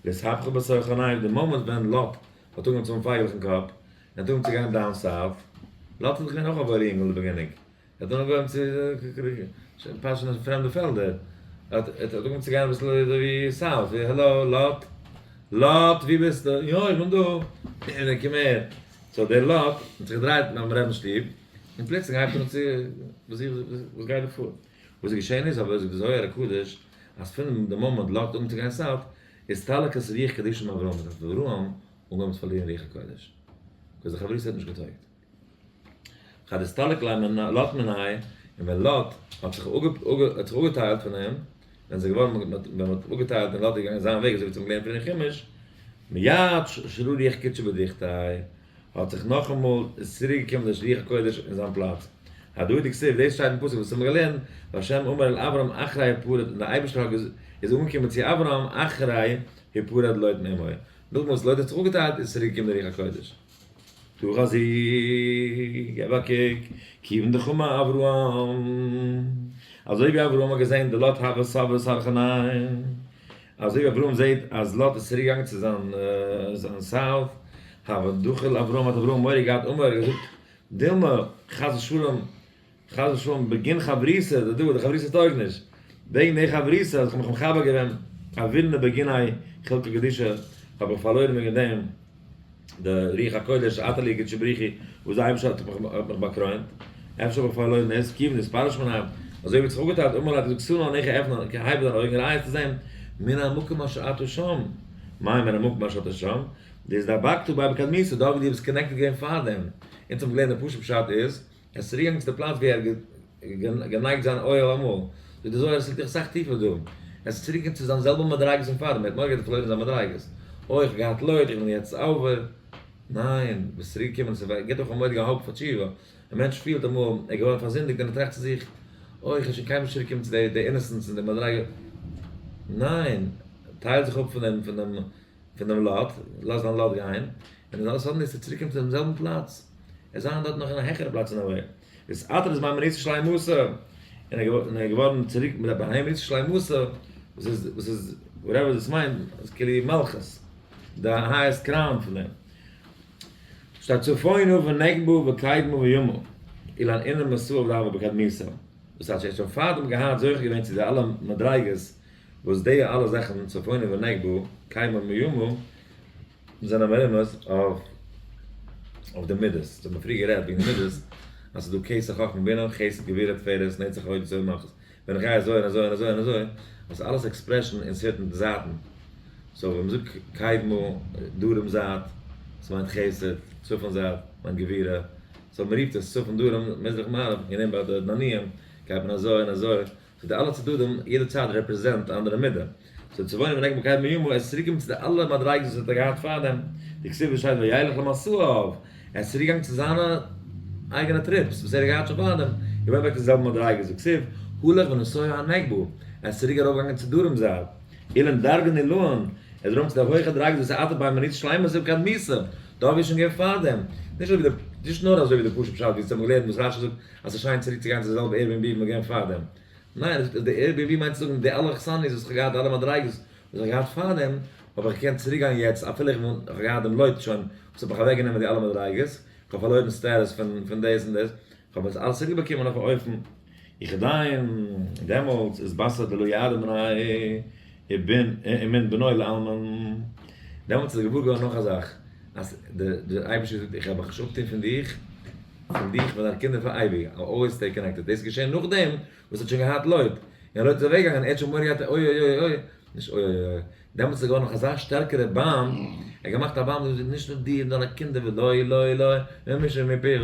לאתהפכא בתוך עינייהו, די מאמענט ווען לוט האט אנגעהויבן צו האבן פייגעלעך אין קאפ, און האט אנגעהויבן צו גיין down south, לוט איז דאך געווען אויך א וואוילע יונגל אין די beginning, ער האט אנגעהויבן צו פאשען אין פרעמדע פעלדער, ער האט אנגעהויבן צו גיין אביסל אזוי ווי south, ווי העלא לוט, לוט ווי ביסטו? יא איך בין דא, און קום אהער, so דער לוט האט זיך געדרייט ביים רבינ'ס שטוב, און פלוצלינג הייבט ער אן צו, וואס גייט דא פאר? וואס איז געשען איז אבער, זאגט די זוהר הקדוש, אז פון די מאמענט לוט האט אנגעהויבן צו גיין south, איז אסתלקת רוח קדישא מאברהם, האט אברהם אנגעהויבן צו פארלירן רוח הקודש, because די חברותא האט נישט געטויגט. כד אסתלק לוט מיניה, און ווען לוט האט זיך אפגעטיילט פון אים, ווען ס'איז געווארן, ווען מ'האט אפגעטיילט און לוט איז געגאנגען זיין וועג, אזוי ווי צום געלערנט פון אין חומש, מיד שרא רוח קודשא בדוכתיה, האט זיך נאכאמאל, איז צוריק געקומען דער רוח הקודש אין זיין פלאץ. הדא דכתיב, דאס שטייט אין פסוק וואס האבן מיר געלערנט, והשם אמר אל אברהם אחרי הפרד, און דער אייבערשטער האט איז אנגעקומען צו אברהם אחרי הפרד לוט מעמו, נאכדעם וואס לוט האט זיך אפגעטיילט איז צוריק געקומען דער רוח הקודש. תא חזי, געב א קוק, כיוון דחמא אברהם, אזוי ווי אברהם האט געזען דלוט הוה סבר סרחנין, אזוי ווי אברהם זעט אז לוט איז צוריק געגאנגען צו זיין זיין south, הוה דחיל אברהם האט אברהם מורא געהאט אמר ער האט געזאגט דילמא חס ושלום חס ושלום בגין חברותא דדא די חברותא טויג נישט, וועגן די חברותא אז איך האב מיך מחבר געווען עבילנא בגיני חולקא קדישא האב איך פארלוירן וועגן דעם די רוח הקודש אתא לי קודשא בריך הוא וואס די אייבערשטער האט מיך באקרוינט, אפשר האב איך פארלוירן דאס, כיוון דאתפרש מניה, אזוי ווי האט זיך אפגעטיילט אמר ליה האט געזאגט שא נא עיניך עפן הייב דיינע אויגן ראה צו זען מן המקום אשר אתה שם, מאי מן המקום אשר אתה שם, דאתדבקת ביה בקדמיתא, דארט ווי דו ביסט connected געווען פארדעם, אונז האבן געלערנט די פשוט פשט איז, ער איז צוריקגעגאנגען צו די פלאץ ווי ער האט גענייגט זיין אוהל אמאל, זאגט די זוהר עס ליגט דאך אסאך טיפער דא, ער איז צוריקגעגאנגען צו זיין זעלבע מדריגות פון פארדעם, ער האט מורא געהאט פארלוירן זיין מדריגות, אוי איך האב געהאט לוט, איך בין יעצט over, ניין, ביסט צוריקגעקומען, עס גיבט אויך א מורא'דיגע hope פאר תשובה, א מענטש פילט אמאל ער איז געווארן פארזינדיגט און ער טראכט צו זיך, אוי איך וועל שוין קיינמאל נישט צוריקקומען צו די innocence און די מדריגה, ניין, טייל זיך אפ פון דעם פון דעם פון דעם לוט, לאז דיין לוט גיין, און דאן suddenly איז ער צוריק קומען צו דעם זעלבן פלאץ, ער זיין דארט נאך אין א העכערע פלאץ אין א way, איז אתר איז מיין מריצה שלימותא, און ער איז געווארן צוריק מיט א בהמה מריצה שלימותא, וואס איז וואס איז whatever דאס מיינט, איז כאילו מלכות, די highest crown פון דעם. שטייט צפונה ונגבה וקדמה וימה, אילן אינם מסוה ודאבה בקדמיתא, דאס הייסט ער האט שוין פארדעם געהאט זוכה געווען צו די אלע מדריגות וואס די אלע זאכן צפונה ונגבה קדמה וימה זענען מרומז אויף אויף די מידות, אונז האבן פריער גערעדט וועגן די מידות אז ס'איז דא כתר חכמה בינה חסד גבורה תפארת נצח הוד יסוד מלכות, ווען איך גיי אזוי און אזוי און אזוי און אזוי, דאס איז אלעס expression אין certain זייטן, so ווען מ'זאגט קדמה דרום זייט, דאס מיינט חסד, צפון זייט מיינט גבורה, so מ'רופט עס צפון דרום מזרח מערב, גענומען ביי די נענועים גייט מען אזוי און אזוי. so די אלע צדדים, יעדע צד represent א אנדערע מידה. so צפונה ונגבה קדמה וימה, ער איז צוריק געקומען צו די אלע מדריגות וואס האט ער געהאט פארדעם, דכתיב שטייט וילך למסעיו, ער איז צוריק געגאנגען צו זיינע אייגענע trips וואס ער האט געהאט שוין פארדעם, he went back צו די זעלבע מדריגות, דכתיב הלך ונסוע הנגבה, ער איז צוריק ארויף געגאנגען צו דרום זייט, אילן דרגין עילאין, ער איז ארויף צו די הויכע דרגות וואס איז אתא בי מנית שלימות ובקדמיתא, דארט ווי ער איז שוין געווען פארדעם, נישט אזוי ווי די, נישט נאר אזוי ווי די פשוט פשט ווי אונז האבן געלערנט וואס רשי זאגט אז ס'איז שיין צוריק צו גיין צו די זעלבע Airbnb ווי מ'איז געווען פארדעם. ניין, ער זאגט אז די Airbnb מיינט צו זאגן די אלע אכסניות וואס איך האב געהאט, די אלע מדריגות וואס איך האב געהאט פארדעם, האב איך געקענט צוריק גיין יעצט אפילו איך האב געהאט דעם לוט שוין וואס האט מיך אוועק גענומען די אלע מדריגות, איך האב פארלוירן status פון דאס און דאס, איך האב עס אלעס צוריק באקומען אויף א אופן. איך געדיין, דעמאלטס איז בתר דלא ידע מיניה ומן בנוי לעלמין. דעמאלטס איז ער געוואר געווארן נאך א זאך, אז דער אייבערשטער זאגט איך וועל מיך נישט אפטון פון דיך, פון דיך מיט דיינע קינדער פאר אייביג, I always stay connected, דאס איז געשען נאכדעם וואס ער האט שוין געהאט לוט, און לוט איז אוועק געגאנגען, ער האט שוין מורא געהאט אוי אוי אוי אוי, נישט אוי אוי אוי, דעמאלטס איז געווארן נאך אזא שטערקערע bond, ער האט געמאכט א bond וואס נישט נאר דיר נאר דיינע קינדער ולא לא לא, ומי מפיך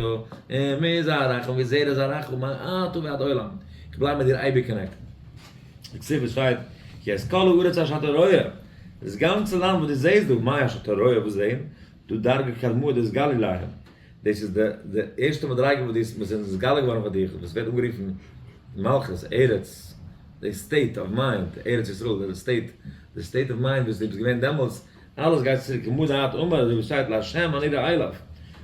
ומזרעך ומזרע זרעך מעתה ועד עולם, איך בלייב מיט דיר אייביג connected. דכתיב עס שטייט כי את כל הארץ אשר אתה רואה, דאס גאנצע לאנד וואס דו זעסט דא, מאי אשר אתה רואה וואס זעהן, דא דרגא קדמאה דאתגלי ליה, דאס איז די ערשטע מדריגה וואס דאס וואס איז נתגלה געווארן פאר דיך, וואס ווערט אנגערופן מלכות, ארץ, די state of mind, ארץ ישראל, די state, די state of mind וואס דו ביסט געווען דעמאלטס, אלעס גייט צוריק כמה דאת אמר, אזוי ווי שטייט לה' אני אליו,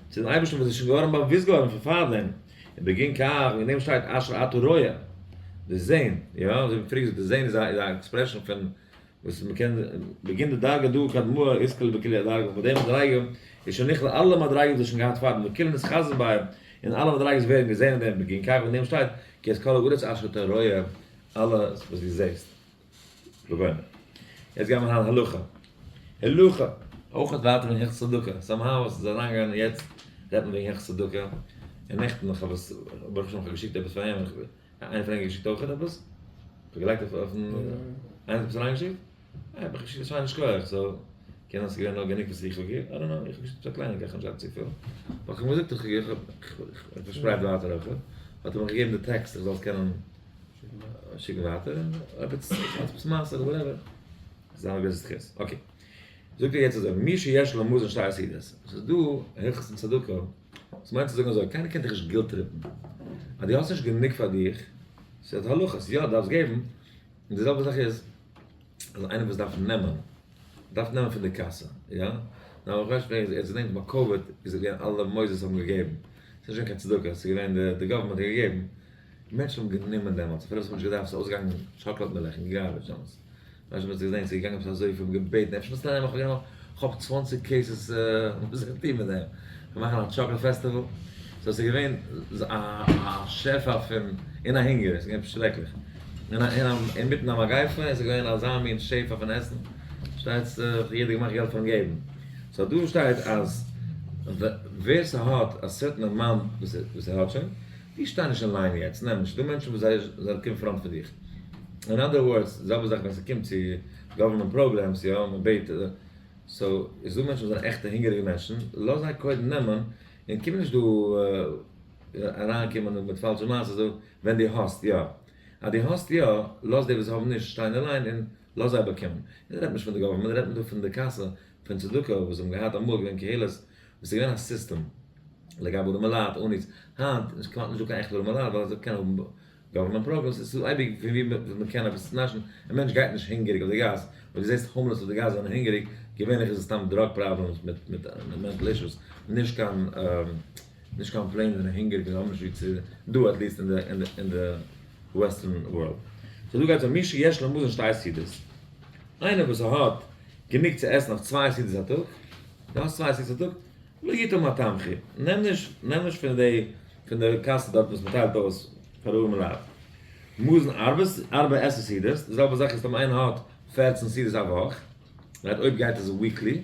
צו דעם אייבערשטן וואס איז שוין געווארן באוואוסט געווארן פון פארדעם, און בגין כך, וועגן דעם שטייט אשר אתה רואה, די זען, יא, אזוי ווי פריער געזאגט, די זען איז א expression פון וואס מען קען בגין די דרגא דא קדמאה אתכלי בכולהו הדרגין, פאר די מדריגה איז שוין נכלל אלע מדריגות וואס שוין געהאט פארדעם, וכולהו נתחזין ביה, און אלע מדריגות ווערן געזען אין דעם, בגין כך וועגן דעם שטייט כי את כל הארץ אשר אתה רואה, אלעס וואס דו זעסט. וגומר. יעצט גייען מיר היינט הלכה. הלכה. אויך ווייטער וועגן הלכות צדקה. somehow עס איז אריינגעגאנגען יעצט רעדט מען וועגן הלכות צדקה. און נעכטן איך האב עס ברוך השם איך האב געשיקט עפעס פאר אים. איינער פון ענק געשיקט אויך עפעס? איך האב געלייגט אויף אויפן איינער האט עפעס אריינגעשיקט? אה, האב איך געשיקט א שיינע שכוח, so קען זיין ס'איז געווען נאר גענוג וואס איך האב געגעבן, I don't know, איך האב געשיקט עפעס א קלייניקייט, איך האב נישט געהאט צופיל. אבער איך האב געזאגט איך איך פארשפרייט ווייטער אויך. האט ער מיך געגעבן די טעקסט איך זאל עס קענען שיקן ווייטער, און אויב עס האט עפעס מעשה אדער whatever, איז זיין א גרויסע זכות. okay. זאגט ער יעצט אזוי, מי שיש לו מזון שתי סעודות, ס'איז דא הלכות אין צדקה, וואס מיינט צו זאגן אזוי, קיינער קען דיך נישט guilt trip ן. אז דו האסט נישט גענוג פאר דיך, ס'איז הלכות, יא, דארפסט געבן, און די זעלבע זאך איז, אז איינער וואס דארף נעמען, דארף נעמען פון די קאסע, יא? נאר איך ווייס נישט, יעצט געדענק ביי COVID איז געווען אלע מוסדות האבן געגעבן, ס'איז נישט געווען קיין צדקה, ס'איז געווען די government האט געגעבן, מענטשן האבן גענומען דעמאלטס, אפילו וואס מ'האט נישט געדארפט, ס'איז אויסגעגאנגען chocolate מילך און garbage דעמאלטס. ווייסט נישט וואס איך געדענק, ס'איז געגאנגען עפעס אזויפיל, מ'האט געבעטן, אפשר ווילסטו נעמען, כ'האב גענומען, כ'האב 20 cases, וואס זאל איך טון מיט דעם? כ'וועל מאכן א chocolate festival? so ס'איז געווען א שפע פון, און א הונגער, ס'איז געווען שרעקליך. און אינמיטן א מגיפה, איז געווען אזא מין שפע פון עסן, שטייט זיך, יעדער געמאכט געלט פון געבן. so דא שטייט אז ווער ס'האט א certain amount וואס ער האט שוין, די שטיין נישט אין line יעצט, נעם נישט, ס'דא מענטשן וואס זיי קומען front פון דיך. in other words, די זעלבע זאך ווען ס'קומט צו government programs, יא, מ'בעט, so איז דא מענטשן וואס זענען עכטע הונגעריגע מענטשן, לאז זיי קודם נעמען, און קום נישט דא אריינקומען מיט פאלשע מעשות דא, ווען דו האסט יא. אז דו האסט יא, לאז די וואס האבן נישט שטיין אין line און לאז זיי באקומען. און רעדט נישט פון די government, רעדט מען דא פון די קאסע, פון צדקה וואס האבן געהאט אמאל געווען קהילות, וואס איז געווען א סיסטעם. לגבי ארעמעלייט, עני'ס, היינט איז כמעט נישטא קיין עכטע ארעמעלייט ווייל זיי קענען האבן government programs, עס איז אייביג פון ווי מען קען עפעס נאשן, א מענטש גייט נישט הונגעריג אויף די גאס, אויב דו זעסט homeless אויף די גאס זענען הונגעריג, געווענליך איז עס סתם drug problems מיט מיט mental issues, נישט קיין נישט קיין plain זענען הונגעריג און האבן נישט ווי צו, דא at least אין די אין די western world. so דא גייט עס מי שיש לו מזון שתי סעודות, איינער וואס האט גענוג צו עסן אויף צוויי סעודות א טאג, דו האסט צוויי סעודות א טאג, לא יטול מהתמחוי, נעם נישט, נעם נישט פון די, פון די קאסע דארט וואס מ'טיילט אויס פאר ארעמע לייט. מזון ארבע, ארבע עשר סעודות, די זעלבע זאך איז טאמער איינער האט 14 סעודות א וואך, right, אויב גייט עס weekly,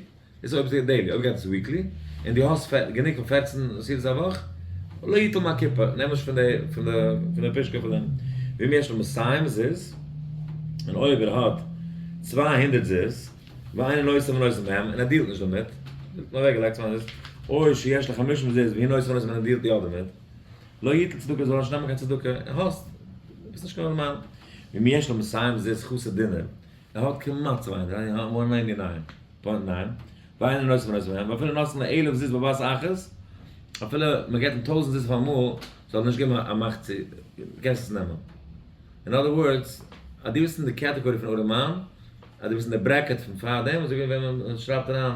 איז אויב ס'איז daily, אויב גייט עס weekly, און דו האסט גענוג פון 14 סעודות א וואך, לא יטול מהקופה, נעם נישט פון די, פון די, פון די פושקע פון דעם. ואם יש לו מאתים זוז, און אויב ער האט 200 זוז, ואינו נושא ונותן בהם, און ער deal ט נישט דערמיט, נאר אוועקגעלייגט 200, או שיש לו חמישים זוז, והוא נושא ונותן, און ער deal ט יא דערמיט, לא יטול צדקה, זאל ער נישט נעמען קיין צדקה, האסט, ביסט נישט קיין ארעמאן. ואם יש לו מאתים זוז חסר דינר, ער האט כמעט 299.9, ואינו נושא ונותן בהם, ואפילו נתן אלף זוז בבת אחת, אפילו מען געט אים 1000 זוז אויף אמאל, זאל ער נישט געבן א מאכט צו, קענסט עס נעמען. In other words, אז דו ביסט אין די category פון ארעמאן, אז דו ביסט אין די bracket פון פאר דעם, אזוי ווי ווען מען שרייבט אריין,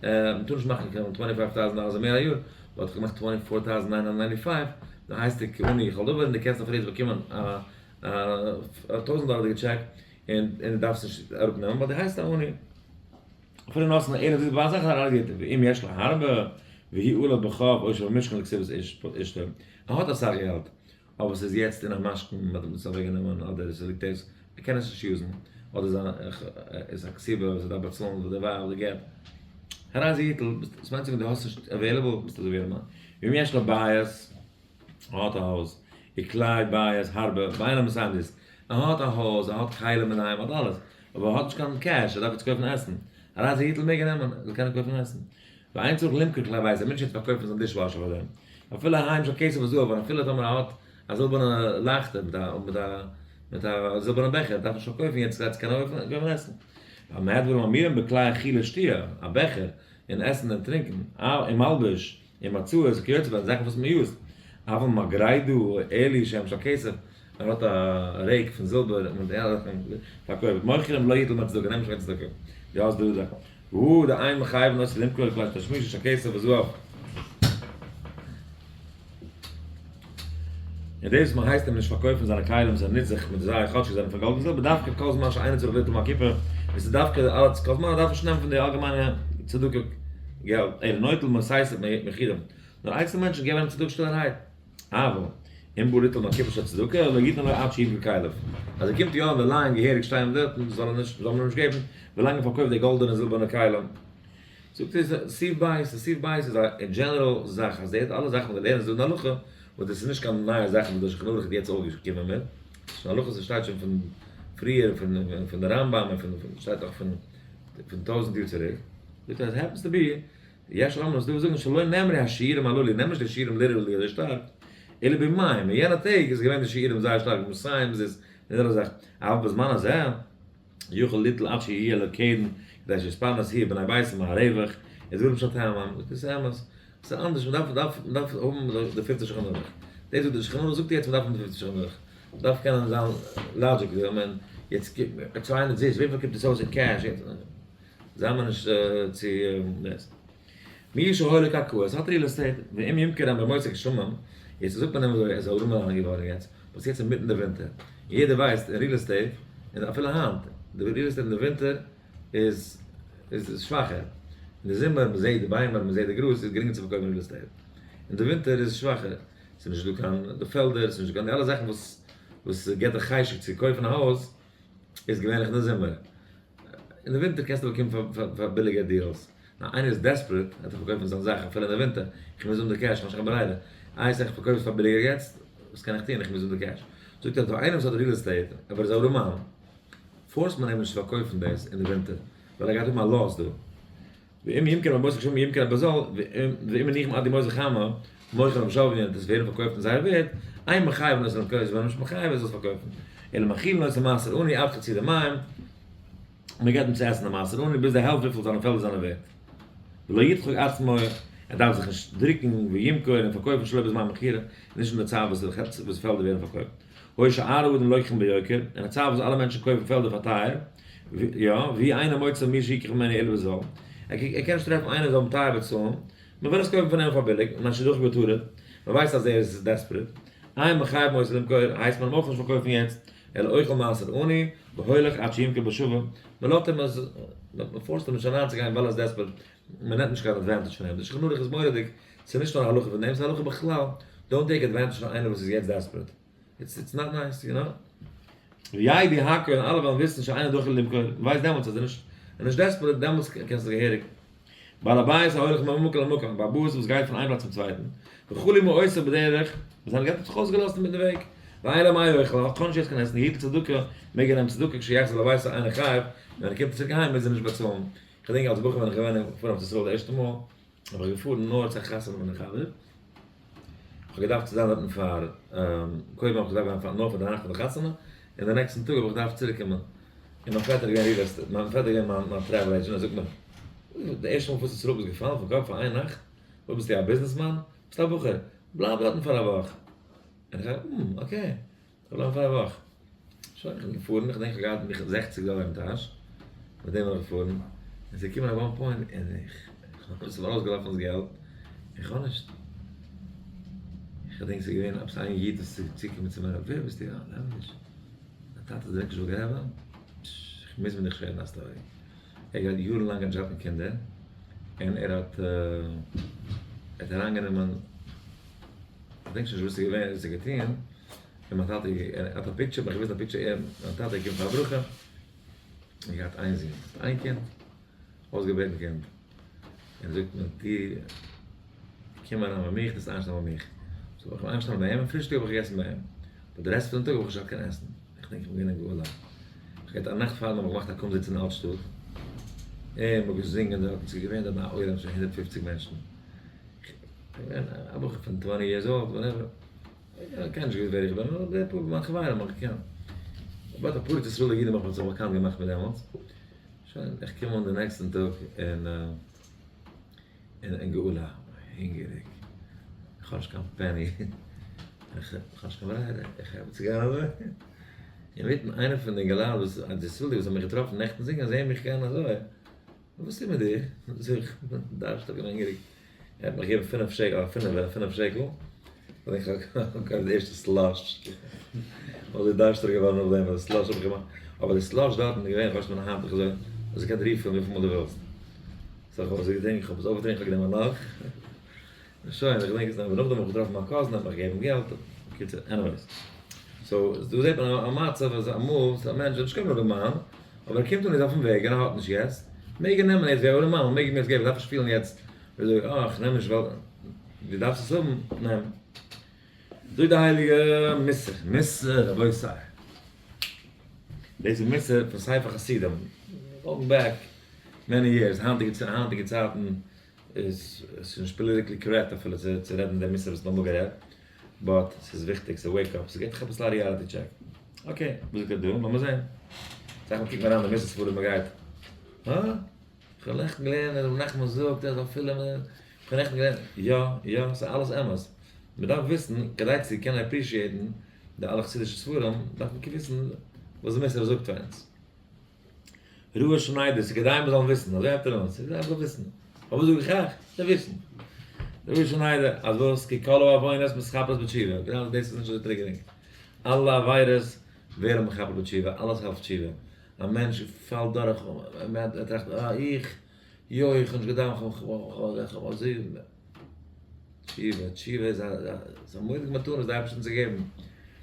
מען טאר נישט מאכן קיין 25,000 dollars מער א יאר, וואלט איך געמאכט 24,995, דאן הייסט די עני לכל דבר, און דו קענסט נאך יעצט באקומען א 1000 דאלערדיגע טשעק, און דו דארפסט נישט אראפנעמען, ווייל דו הייסט א עני. אפילו נתן אלף זוז בבת אחת הרי זה ואם יש לו הרבה, והוא עליו בחוב או שבמשכון לכתובת אשתו. ער האט אסאך געלט, אבער ס'איז יעצט אין א משכון, מ'האט אים עס אוועקגענומען, אדער עס ליגט עס, ער קען עס נישט use ן, אדער איז א כתובה וואס ער דארף באצאלן פאר די ווייב, די גט. הרי זה יטול, דאס מיינט זאגן דו האסט נישט available, ביסט אזוי ווי א מאן. ואם יש לו בית, ער האט א הויז, וכלי בית הרבה, ואינו מסיים דאס, ער האט א הויז, ער האט כלים אינדערהיים, ער האט אלעס, אבער ער האט נישט קיין cash, ער דארף יעצט קויפן עסן. הרי זה יטול מעג ער נעמען, ער זאל קענען קויפן עסן. ואין צריך למכור כלי בית, א מענטש יעצט פארקויפן זיין dishwasher פאר דעם. אפילו הם של כסף וזהב, און אפילו טאמער ער האט א זילבערנע לייכטער מיט א מיט א מיט א זילבערנע בעכער, דארף נישט פארקויפן יעצט כדי צו קענען קויפן עסן. במה דברים אמורים בכלי אכילה ושתיה, א בעכער, און עסן און טרינקען, און מלבוש, און מצעות, וכיוצא בהן, זאכן וואס מען use ט. אבל מגרדה עלי שהם של כסף, ער האט א rake פון זילבער און מיט אלע זאכן פארקויפט. מוכרם לא יטול מהצדקה, נעם נישט קיין צדקה. די האסט דא זאכן. והוא דאין מחייבין אותו למכור כלי תשמיש של כסף וזהב. און דאס מען הייסט אים נישט פארקויפן זיינע כלים וואס ער נוצט זיך מיט זיי כאטש זיי זענען פון גאלד און זילבער דווקא כל זמן שאינו צריך ליטול מהקופה, עס איז דווקא אלץ כל זמן ער דארף נישט נעמען פון די אלגעמיינע צדקה געלט, אלא נוטל מסייסת מחירים, נאר איינצלנע מענטשן געבן אים צדקה שטילערהייט. אבל אם בא ליטול מהקופה של צדקה, לא יתן לו עד שימכור כליו. אז ער קומט יא אין די line געהעריג שטיין דארטן, זאל ער נישט, זאל מען אים נישט געבן, ווילאנג ער פארקויפט די גאלדענע און זילבערנע כלים. זאגט ער, סעיף בית, סעיף בית איז א general זאך, אז ער האט אלע זאכן וואס די לערנען זאגן הלכה, וואס דאס איז נישט קיין נייע זאך וואס דער שולחן ערוך איז יעצט אויפגעקומען מיט, שוין הלכות וואס שטייט שוין פון פריער, פון די רמב ם, און פון, שטייט דאך פון 1000 יאר צוריק. זאגט ער, it happens to be, יש אומרים, ס'דא וואס זאגן שלא נאמרו השיעורים הללו, נעם נישט די שיעורים literally אזוי שטארק, אלא בימיהם, אין יענע טעג איז געווען די שיעורים זייער שטארק, מסיים זיס, און אזעלכע זאכן, אבל בזמן הזה, יכול ליטול עד שיהיה לו קרן, כדי שיתפרנס הוא ובני ביתו מהרווח, איז דברים של טעמם, דאס איז אמת, ס'איז אנדערש, מ'דארף מ'דארף מ'דארף האבן די פיפטע שולחן ערוך, דאס וואס די שולחן ערוך זאגט יעצט, מ'דארף האבן די פופציג שולחן ערוך. מ'דארף קענען זיין logic, I mean, יעצט 200 זוז, וויפיל קומט עס אויס אין cash יעצט? זיי מיר נישט צו דאס. מי שהיה לו קרקעות, עס האט real estate, ואם ימכרם בימות הגשמים, יעצט זאגט מען אים אזוי, ער איז ארעמאן געווארן יעצט, וואס יעצט אינמיטן די ווינטער, און יעדער ווייסט אין real estate, און אפילו היינט, די real estate אין די ווינטער איז שוואכער, אין די זומער מען זעט די ביימער, מען זעט די גראז, איז גרינגער צו פארקויפן real estate, אין די ווינטער איז שוואכער, ס'איז נישט דא קיין די פעלדער, ס'איז נישט דא קיין די אלע זאכן וואס געבט די חשק צו קויפן א הויז, איז געווענליך אין די זומער. אין די ווינטער קענסטו באקומען פאר ביליגער deals. נאר איינער איז desperate, ער האט דאך פארקויפן זיין זאך אפילו אין די ווינטער, איך מוז האבן די cash, איך האב נישט קיין ברירה. איי זאג איך פארקויף עס פאר ביליגער יעצט, וואס קען איך טון, איך מוז האבן די cash. זאגט ער, דא איינער וואס האט real estate, אבער איז א ארעמאן, force ט מען אים נישט צו פארקויפן דאס אין די ווינטער, ווייל ער גייט האבן א loss דא. ואם ימכר בימות הגשמים ימכר בזול, ואם מניחם עד ימות החמה, מוכרן בשוויין, וועט עס ווערן פארקויפט אין זייער ווערט, אין מחייבין אותו למכור, איז מען נישט מחייב ער זאל עס פארקויפן. אלא מאכילין אותו מעשר עני עד חצי דמיהם, מען געבט אים צו עסן די מעשר עני ביז די העלפט וויפיל זיינע פעלדער זענען ווערט. ולא ידחק עצמו, ער דארף זיך נישט דרוקן, וימכור און פארקויפן שלא בזמן מכירה, נישט אין די צייט וואס פעלדער ווערן פארקויפט. הוי שאר האדם לוקחים ביוקר, אין א צייט וואס אלע מענטשן קויפן פעלדער פאר טייער, יא, והוא אינו מוצא מי שיקח ממנו אלא בזול, ער קען נישט טרעפן איינער זאל אים טייער באצאלן, מען וויל עס קויפן פון אים פאר ביליג, און א שידוך בטרוד, מען ווייסט אז ער איז desperate, אין מחייבין אותו למכור, הייסט מען אים אויך נישט פארקויפן יעצט, אלא אוכל מעשר עני, והולך עד שימכור בשווה, מען לאזט אים עס, מען force ט אים נישט אריינצוגיין ווייל ער איז desperate, מען נעמט נישט קיין advantage פון אים, די שולחן ערוך איז מורא'דיג, ס'איז נישט נאר א הלכה פון דעם, ס'איז א הלכה בכלל, don't take advantage פון איינער וואס איז יעצט desperate, it's not nice, you know? וידעו הכל און אלע וועלן וויסן שאינו דחוק למכור, מען ווייסט דעמאלטס אז ער איז נישט desperate, דעמאלטס קענסטו געהעריג. בעל הבית ההולך ממקום למקום, בעל הבית וואס גייט פון איין פלאץ צום צווייטן, וכולי מעושה בדרך, וואס זיין געלט האט זיך אויסגעלאזט אינמיטן וועג, ואין לו מה יאכל, האט כאטש יעצט קיין עסן, יטול צדקה, מעג ער נעמען צדקה כשיחזור לביתו אינו חייב, ווען ער קומט צוריק אהיים מוז ער נישט באצאלן. כ'דענק אלס בחור ווען איך געווען געפארן אויף ישראל די ערשטע מאל, האב איך געפארן נאר צו א חתונה פון א חבר, כ'האב געדארפט צו זיין דארטן פאר, קודם האב איך געדארפט גיין פאר נאר פאר די נאכט פון די חתונה, און די נעקסטן טאג האב איך געדארפט צוריק קומען, און מיין פעטער איז געווען real estate, מיין פעטער איז געווען מיין travel agent, ער זאגט מיר, די ערשטע מאל פארסטו צוריק ביסט געפאלן פון קאפ פאר איין נאכט, וואס ביסטו א ביזנעסמאן? ביסט א בחור, בלייב דארטן פאר א וואך, און איך okay. כ'האב געלאפן פאר א וואך. שוין, איך בין געפארן, איך דענק איך האב געהאט מיך 60 דאלער אין טאש, מיט דעם בין איך געפארן, און ס'איז געקומען א one point און איך האב ס'איז מיר ארויסגעלאפן דאס געלט, איך האב נישט, איך געדענק ס'איז געווען עפעס איין איד וואס איז צוגעקומען צו מיר, ווער ביסטו? אה, לעבאוויטש. דיין טאטע איז דער ניקלשבורגער רבי? פשש, איך מוז מיר דיך share ן א story. ער האט געהאט יארן לאנג א דזשאב מיט קינדער, און ער האט ער האט אריינגענומען, כ'דענק שוין נישט וואס ס'איז געווען, וואס ער האט געטון, און מיין טאטע ער האט א picture, איך געוויזן א picture ער מיין טאטע איז געקומען פאר א ברכה, און געהאט איין זון, איין קינד, אויסגעבעטן קינד, און זאגט מיר דו קום אריין ביי מיך, דאס איינשטעלן ביי מיך, so איך בין איינגעשטאנען ביי אים, און פרישטאג האב איך געגעסן ביי אים, but די rest פונעם טאג האב איך נישט געהאט קיין עסן, איך דענק איך בין געווען אין גאולה, איך געהאט א נאכט פארדעם האב איך געמאכט א קומזיץ אין אלטשטאט, און מ'האט געזינגען דארט, ס'איז געווען דארט א עולם פון 150 מענטשן, איך בין געווען א בחור פון 20 years old, whatever. איך קען נישט געוויס ווער איך בין, אבער די פאר מיין חברים האב איך געקענט. אבער אפאר ארץ ישראל'דיגע אידן האב איך זיך באקאנט געמאכט מיט דעמאלטס. שוין, איך קום אן די נעקסטן טאג אין אין גאולה, הונגעריג, איך האב נישט קיין penny, איך האב נישט קיין ברירה, איך הייב אן צו גיין אזוי. אינמיטן איינער פון די אינגעלייט וואס ארץ ישראל'דיגע וואס האבן מיך געטראפן נעכטן זינגען זעען מיך גיין אזוי, וואס איז מיט דיר? זאג איך, כ'בין דארשטיג און הונגעריג. ער האט מיך געגעבן פינף שקל, א פינעווער, א פינף שקל, און איך האב געקויפט די ערשטע slush. כ'בין אזוי דארשטיג געווארן נאך דעם, די slush האב איך געמאכט. אבער די slush דארטן איז געווען, כ'ווייס נישט מיין האנט איך אזוי, האסט געקענט refill ן וויפיל מאל דו ווילסט. so איך האב אזוי געטרינקען, איך האב עס אויפגעטרינקען, איך האב גענומען נאך. און שוין, איך געדענק עס נאך. נאכדעם האב איך געטראפן מיין cousin, ער האט מיך געגעבן געלט. בקיצור, anyways. so, דא זעט מען א מצב אז אמאל, א מענטש זאל נישט קומען ארעמאן, אבער ער קומט אן איז אויפן וועג און ער האט נישט יעצט, מעג ער נעמען יעצט ווי א ארעמאן, מען מעג אים יעצט געבן, דארף נישט פילן יעצט וויאזוי אה איך נעם נישט ווייל דו דארפסט עס האבן, נעם. זאגט די הייליגע מוסר, מוסר רבותי, דאס איז מוסר פון ספר חסידים, going back many years, היינטיגע צייטן איז עס נישט politically correct אפילו צו רעדן די מוסר וואס מ'האט אמאל גערעדט, but ס'איז וויכטיג, ס'איז wake up, ס'געבט דיך אביסל א reality check. okay, וואס זאגט ער דא? לאמיר זען. זאג מיר, קוק מיר אריין די מוסר ספרים מ'גייט. הא? כ'האב נעכטן געלערנט אז ר' נחמן זאגט אז אפילו מ. כ'האב נעכטן געלערנט. יא, יא, ס'איז אלעס אמת. מ'דארף וויסן, כדי צו קענען appreciate ן די אלע חסידישע ספרים, דארף מען וויסן וואס די מוסר זאגט פאר אונז. ראוי שנדע, ס'איז כדאי מ'זאל וויסן, אזוי הייבט ער אן, ס'איז כדאי מ'זאל וויסן. אבער זאג איך אייך, צו וויסן. ראוי שנדע, אז וואס, כי כל העוונות מתכפרות בתשובה, גראדע דאס איז נישט אזוי triggering. אלע עבירות ווערן מכפר בתשובה, אלעס העלפט תשובה. א מענטש פאלט דורך, ער טראכט, אה, איך, יוי, איך האב נישט געדאווענט, איך האב אזוי, תשובה, תשובה איז א מורא'דיגע מתנה וואס די אייבערשטער האט אונז געגעבן.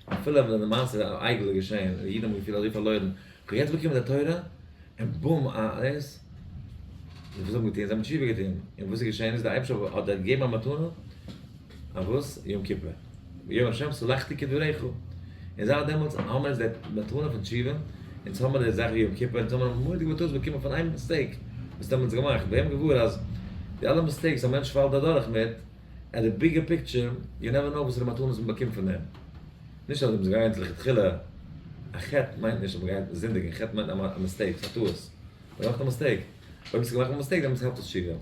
אפילו ווען די מעשה עגל איז געשען, די אידן האבן געפילט אזוי פארלוירן, איך האב יעצט באקומען די תורה, און בום, א דאס, וואס האבן געטון? זיי האבן תשובה געטון, און וואס איז געשען איז די אייבערשטער האט זיי געגעבן א מתנה, א וואס? יום כיפור. ביום השם סלחתי כדבריך. און זייט דעמאלטס האבן מיר אונז די מתנה פון תשובה, אונז האבן מיר די זאך ווי יום כיפור, אונז האבן מיר א מורא'דיגע מתנה באקומען פון איין mistake וואס האבן אונז געמאכט, ווערן מיר געוואר אז די אלע mistakes א מענטש פאלט אדורך מיט, at the bigger picture, you never know וואסערע מתנות מען באקומט פון דעם. נישט אז מ'איז געגאנגען לכתחילה, א חטא מיינט נישט אז מ'גייט זינדיגן, חטא מיינט א mistake, ס'איז א טעות. מ'מאכט א mistake. אויב האסטו געמאכט א mistake דעמאלטס העלפט עס תשובה.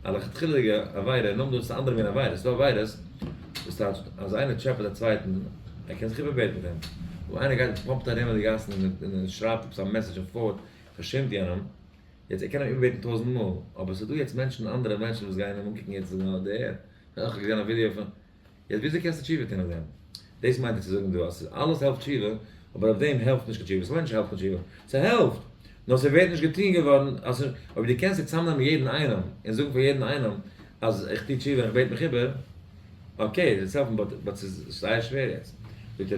א לכתחילה'דיגע עבירה, נאכדעם דא איז א אנדערע מין עבירה, ס'איז דא עבירות וואס טייטשט אז איינער טשעפעט א צווייטן, ער קען זיך איבערבעטן מיט אים. אבער איינער גייט און פאמפט ארום אין די גאסן און שרייבט עפעס א message און פארט, פארשעמט יענעם, יעצט ער קען אים איבערבעטן טויזנט מאל, אבער ס'איז דא יעצט מענטשן, אנדערע מענטשן וואס גייען אים אנקוקן יעצט און זאגן, דער, איך האב געזען א ווידיאו פון. יעצט וויאזוי קענסטו תשובה טון אויף דעם? דאס מיינט ער צו זאגן דא אז ס'איז אלעס העלפט תשובה, אבער אויף דעם העלפט נישט קיין תשובה, ס'מיינט נישט העלפט קיין תשובה, ס'העלפט! נאר ס'ווערט נישט געטון געווארן, אז אויב דו קענסט צוזאמנעמען יעדן איינעם און זאגן פאר יעדן איינעם אז איך טו תשובה און איך בעט מיך איבער, okay, עס וועט העלפן but ס'איז זייער שווער יעצט. זאגט ער,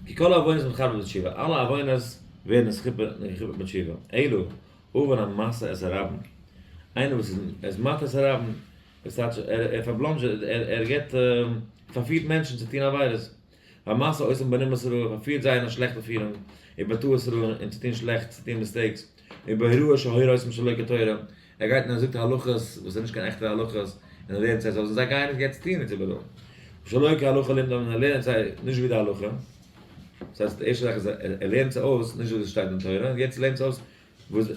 כי כל העוונות מתכפרות בתשובה, אלע עוונות ווערן נתכפר מיט תשובה, אלא עוון המתעה את הרבים, איינער וואס איז מטעה את הרבים, דאס טייטש ער פארבלאנדזשעט, ער געבט, פארפירט מענטשן צו טון עבירות, והמתעה אותם בנימוס רע, ער פארפירט זיי אין א שלעכטע פירונג, ובטעות רעה, און צו טון שלעכטס, צו טון mistakes, ובהוראה שהורה אותם שלא כתורה, ער גייט און ער זאגט הלכות וואס איז נישט קיין עכטע הלכות, און ער לערנט זיי אויס, און זיי גייען עס יעצט טון יעצט איבעראל. שלא כהלכה לימדם, און ער לערנט זיי נישט ווי די הלכה, דאס הייסט די ערשטע זאך איז ער לערנט זיי אויס נישט ווי עס שטייט אין תורה, און יעצט לערנט זיי אויס וואס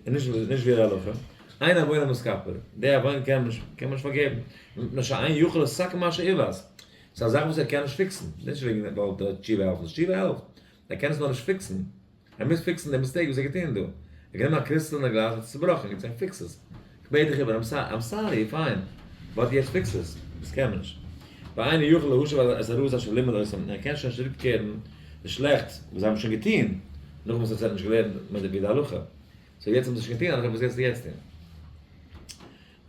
נישט נישט ווי די הלכה, אין עוונו מתכפר, די עוון קען מען נישט קען מען נישט פארגעבן, מפני שאין יכול לתקן מה שעוות, ס'איז א זאך וואס ער קען נישט fix ן, נישט וועגן ווייל די תשובה העלפט נישט, תשובה העלפט, ער קען עס נאר נישט fix ן, ער מוז fix ן די mistake וואס ער האט געטון דא, ער האט גענומען א קריסטעלנע גלאז האט עס צובראכן, יעצט ער fix עס, כ'בעט דיך איבער, I'm sorry, fine, but יעצט fix עס, דאס קען מען נישט. ואינו יכול להשיב את הרעות אשר לימד אותם, ער קען שוין נישט צוריקקערן די שלעכטס וואס זיי האבן שוין געטון, נאכדעם וואס ער האט נישט געלערנט מיט די הלכה, so יעצט האבן זיי שוין געטון, אדרבה וואס גייסטו יעצט טון?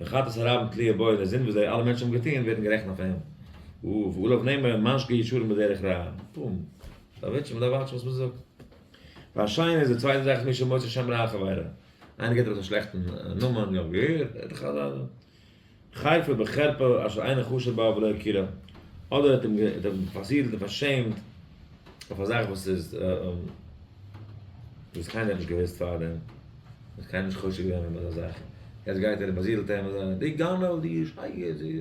וחטאת הרבים תלויה בו, די זינד וואס די אלע מענטשן האבן געטון ווערן גערעכנט אויף אים. ועליו נאמר משגה ישרים בדרך רעה. בום. דארף וויטשן, מ'דארף וואטשן וואס מ'זאגט. והשני איז די צווייטע זאך מי שמוציא שם רע על חברו. איינער געבט ארויס א שלעכטן נאמען, יא געהערט, ער האט דאך אזא חרפה בחרפה אשר אינו חשוד בה ולא הכירה, אדער האט אים פארזידלט און פארשעמט אויף א זאך וואס איז וואס קיינער האט נישט געוואוסט פארדעם, וואס קיינער נישט חושד געווען אין אזא זאך, יעצט גייט ער און באזידלט אים אזוי, די גנב, די שייגעץ, די.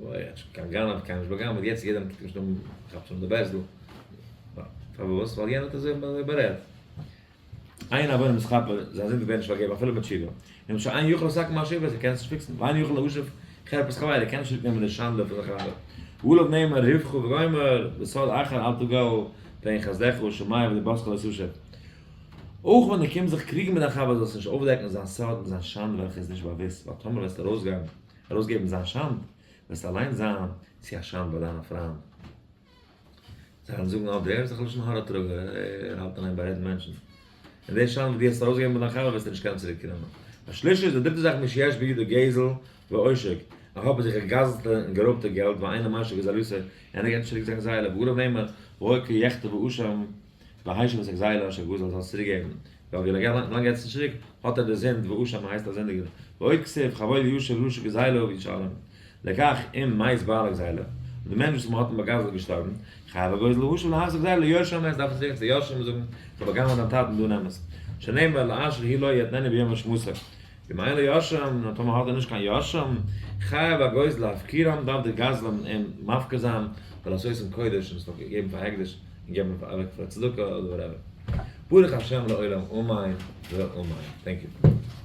אוי, קיין גנב, קיינער נישט באגנב'עט, יעצט יעדער קוקט אים שוין אן, כאפט שוין די בערזל, פארוואס? ווייל יענער האט אזוי בארעדט. אין עוונו מתכפר, זיין זינד ווערט נישט פארגעבן אפילו מיט תשובה. מפני שאין יכול לתקן מה שעוות, ער קען עס נישט fix ן, ואין יכול להשיב חרפת חברו, ער קען נישט צוריק נעמען די שאנדע פון זיין חבר. ועליו נאמר ריווח וגומר, בסוד אחר אל תגל, פן יחסדך שומע ולבתך לא תשב. אויך ווען דו קומסט זיך קריגן מיט דיין חבר זאלסטו נישט אויפדעקן זיין סוד און זיין שאנד וועלכע איז נישט באוואוסט, ווייל טאמער וועסטו ארויסגעבן זיין שאנד, וועסטו אליין זיין צו א שאנד ביי דיינע פריינד. זיי וועלן זאגן, אה, דער איז דאך לשון הרע טראגער, ער האלט אין איין בארעדן מענטשן. און די שאנד וואס דו האסט ארויסגעגעבן ביי דיין חבר וועסטו נישט קענען צוריקנעמען. השלישי איז די דריטע זאך מי שיש בידו גזל ועושק, ער האט ביי זיך געגזלטע און גערויבטע געלט ואינו משיב גזלתו, און ער געבט נישט צוריק זיין גזילה, ועליו נאמר, והיה כי יחטא ואשם והשיב את הגזילה אשר גזל, זאלסט צוריקגעבן, ווייל ווי לאנג ער געבט עס נישט צוריק האט ער די זינד ואשם הייסט א זינדיגער, ועוד כתיב חבול ישיב רשע גזילה וישלם. לכך אם מת בעל הגזילה, און די מענטש וואס מען האט אים באגזלט איז געשטארבן, חייב הגוזל להשיב להחזיר גזילה ליורשי המת, דארף ער צוריק צו די יורשים און זאגן, איך האב באגנב'עט דיין טאטן דא נעם עס. שנאמר לאשר הוא לו יתננו ביום אשמתו. ואם אין לו יורשים, און טאמער האט ער נישט קיין יורשים, חייב הגוזל להפקירם, דארף דער גזלן אים מפקיר זיין, ולעשותם קודש, און עס נאך געבן פאר הקדש, און געבן אוועק פאר צדקה אדער whatever. ברוך השם לעולם אמן ואמן. Thank you.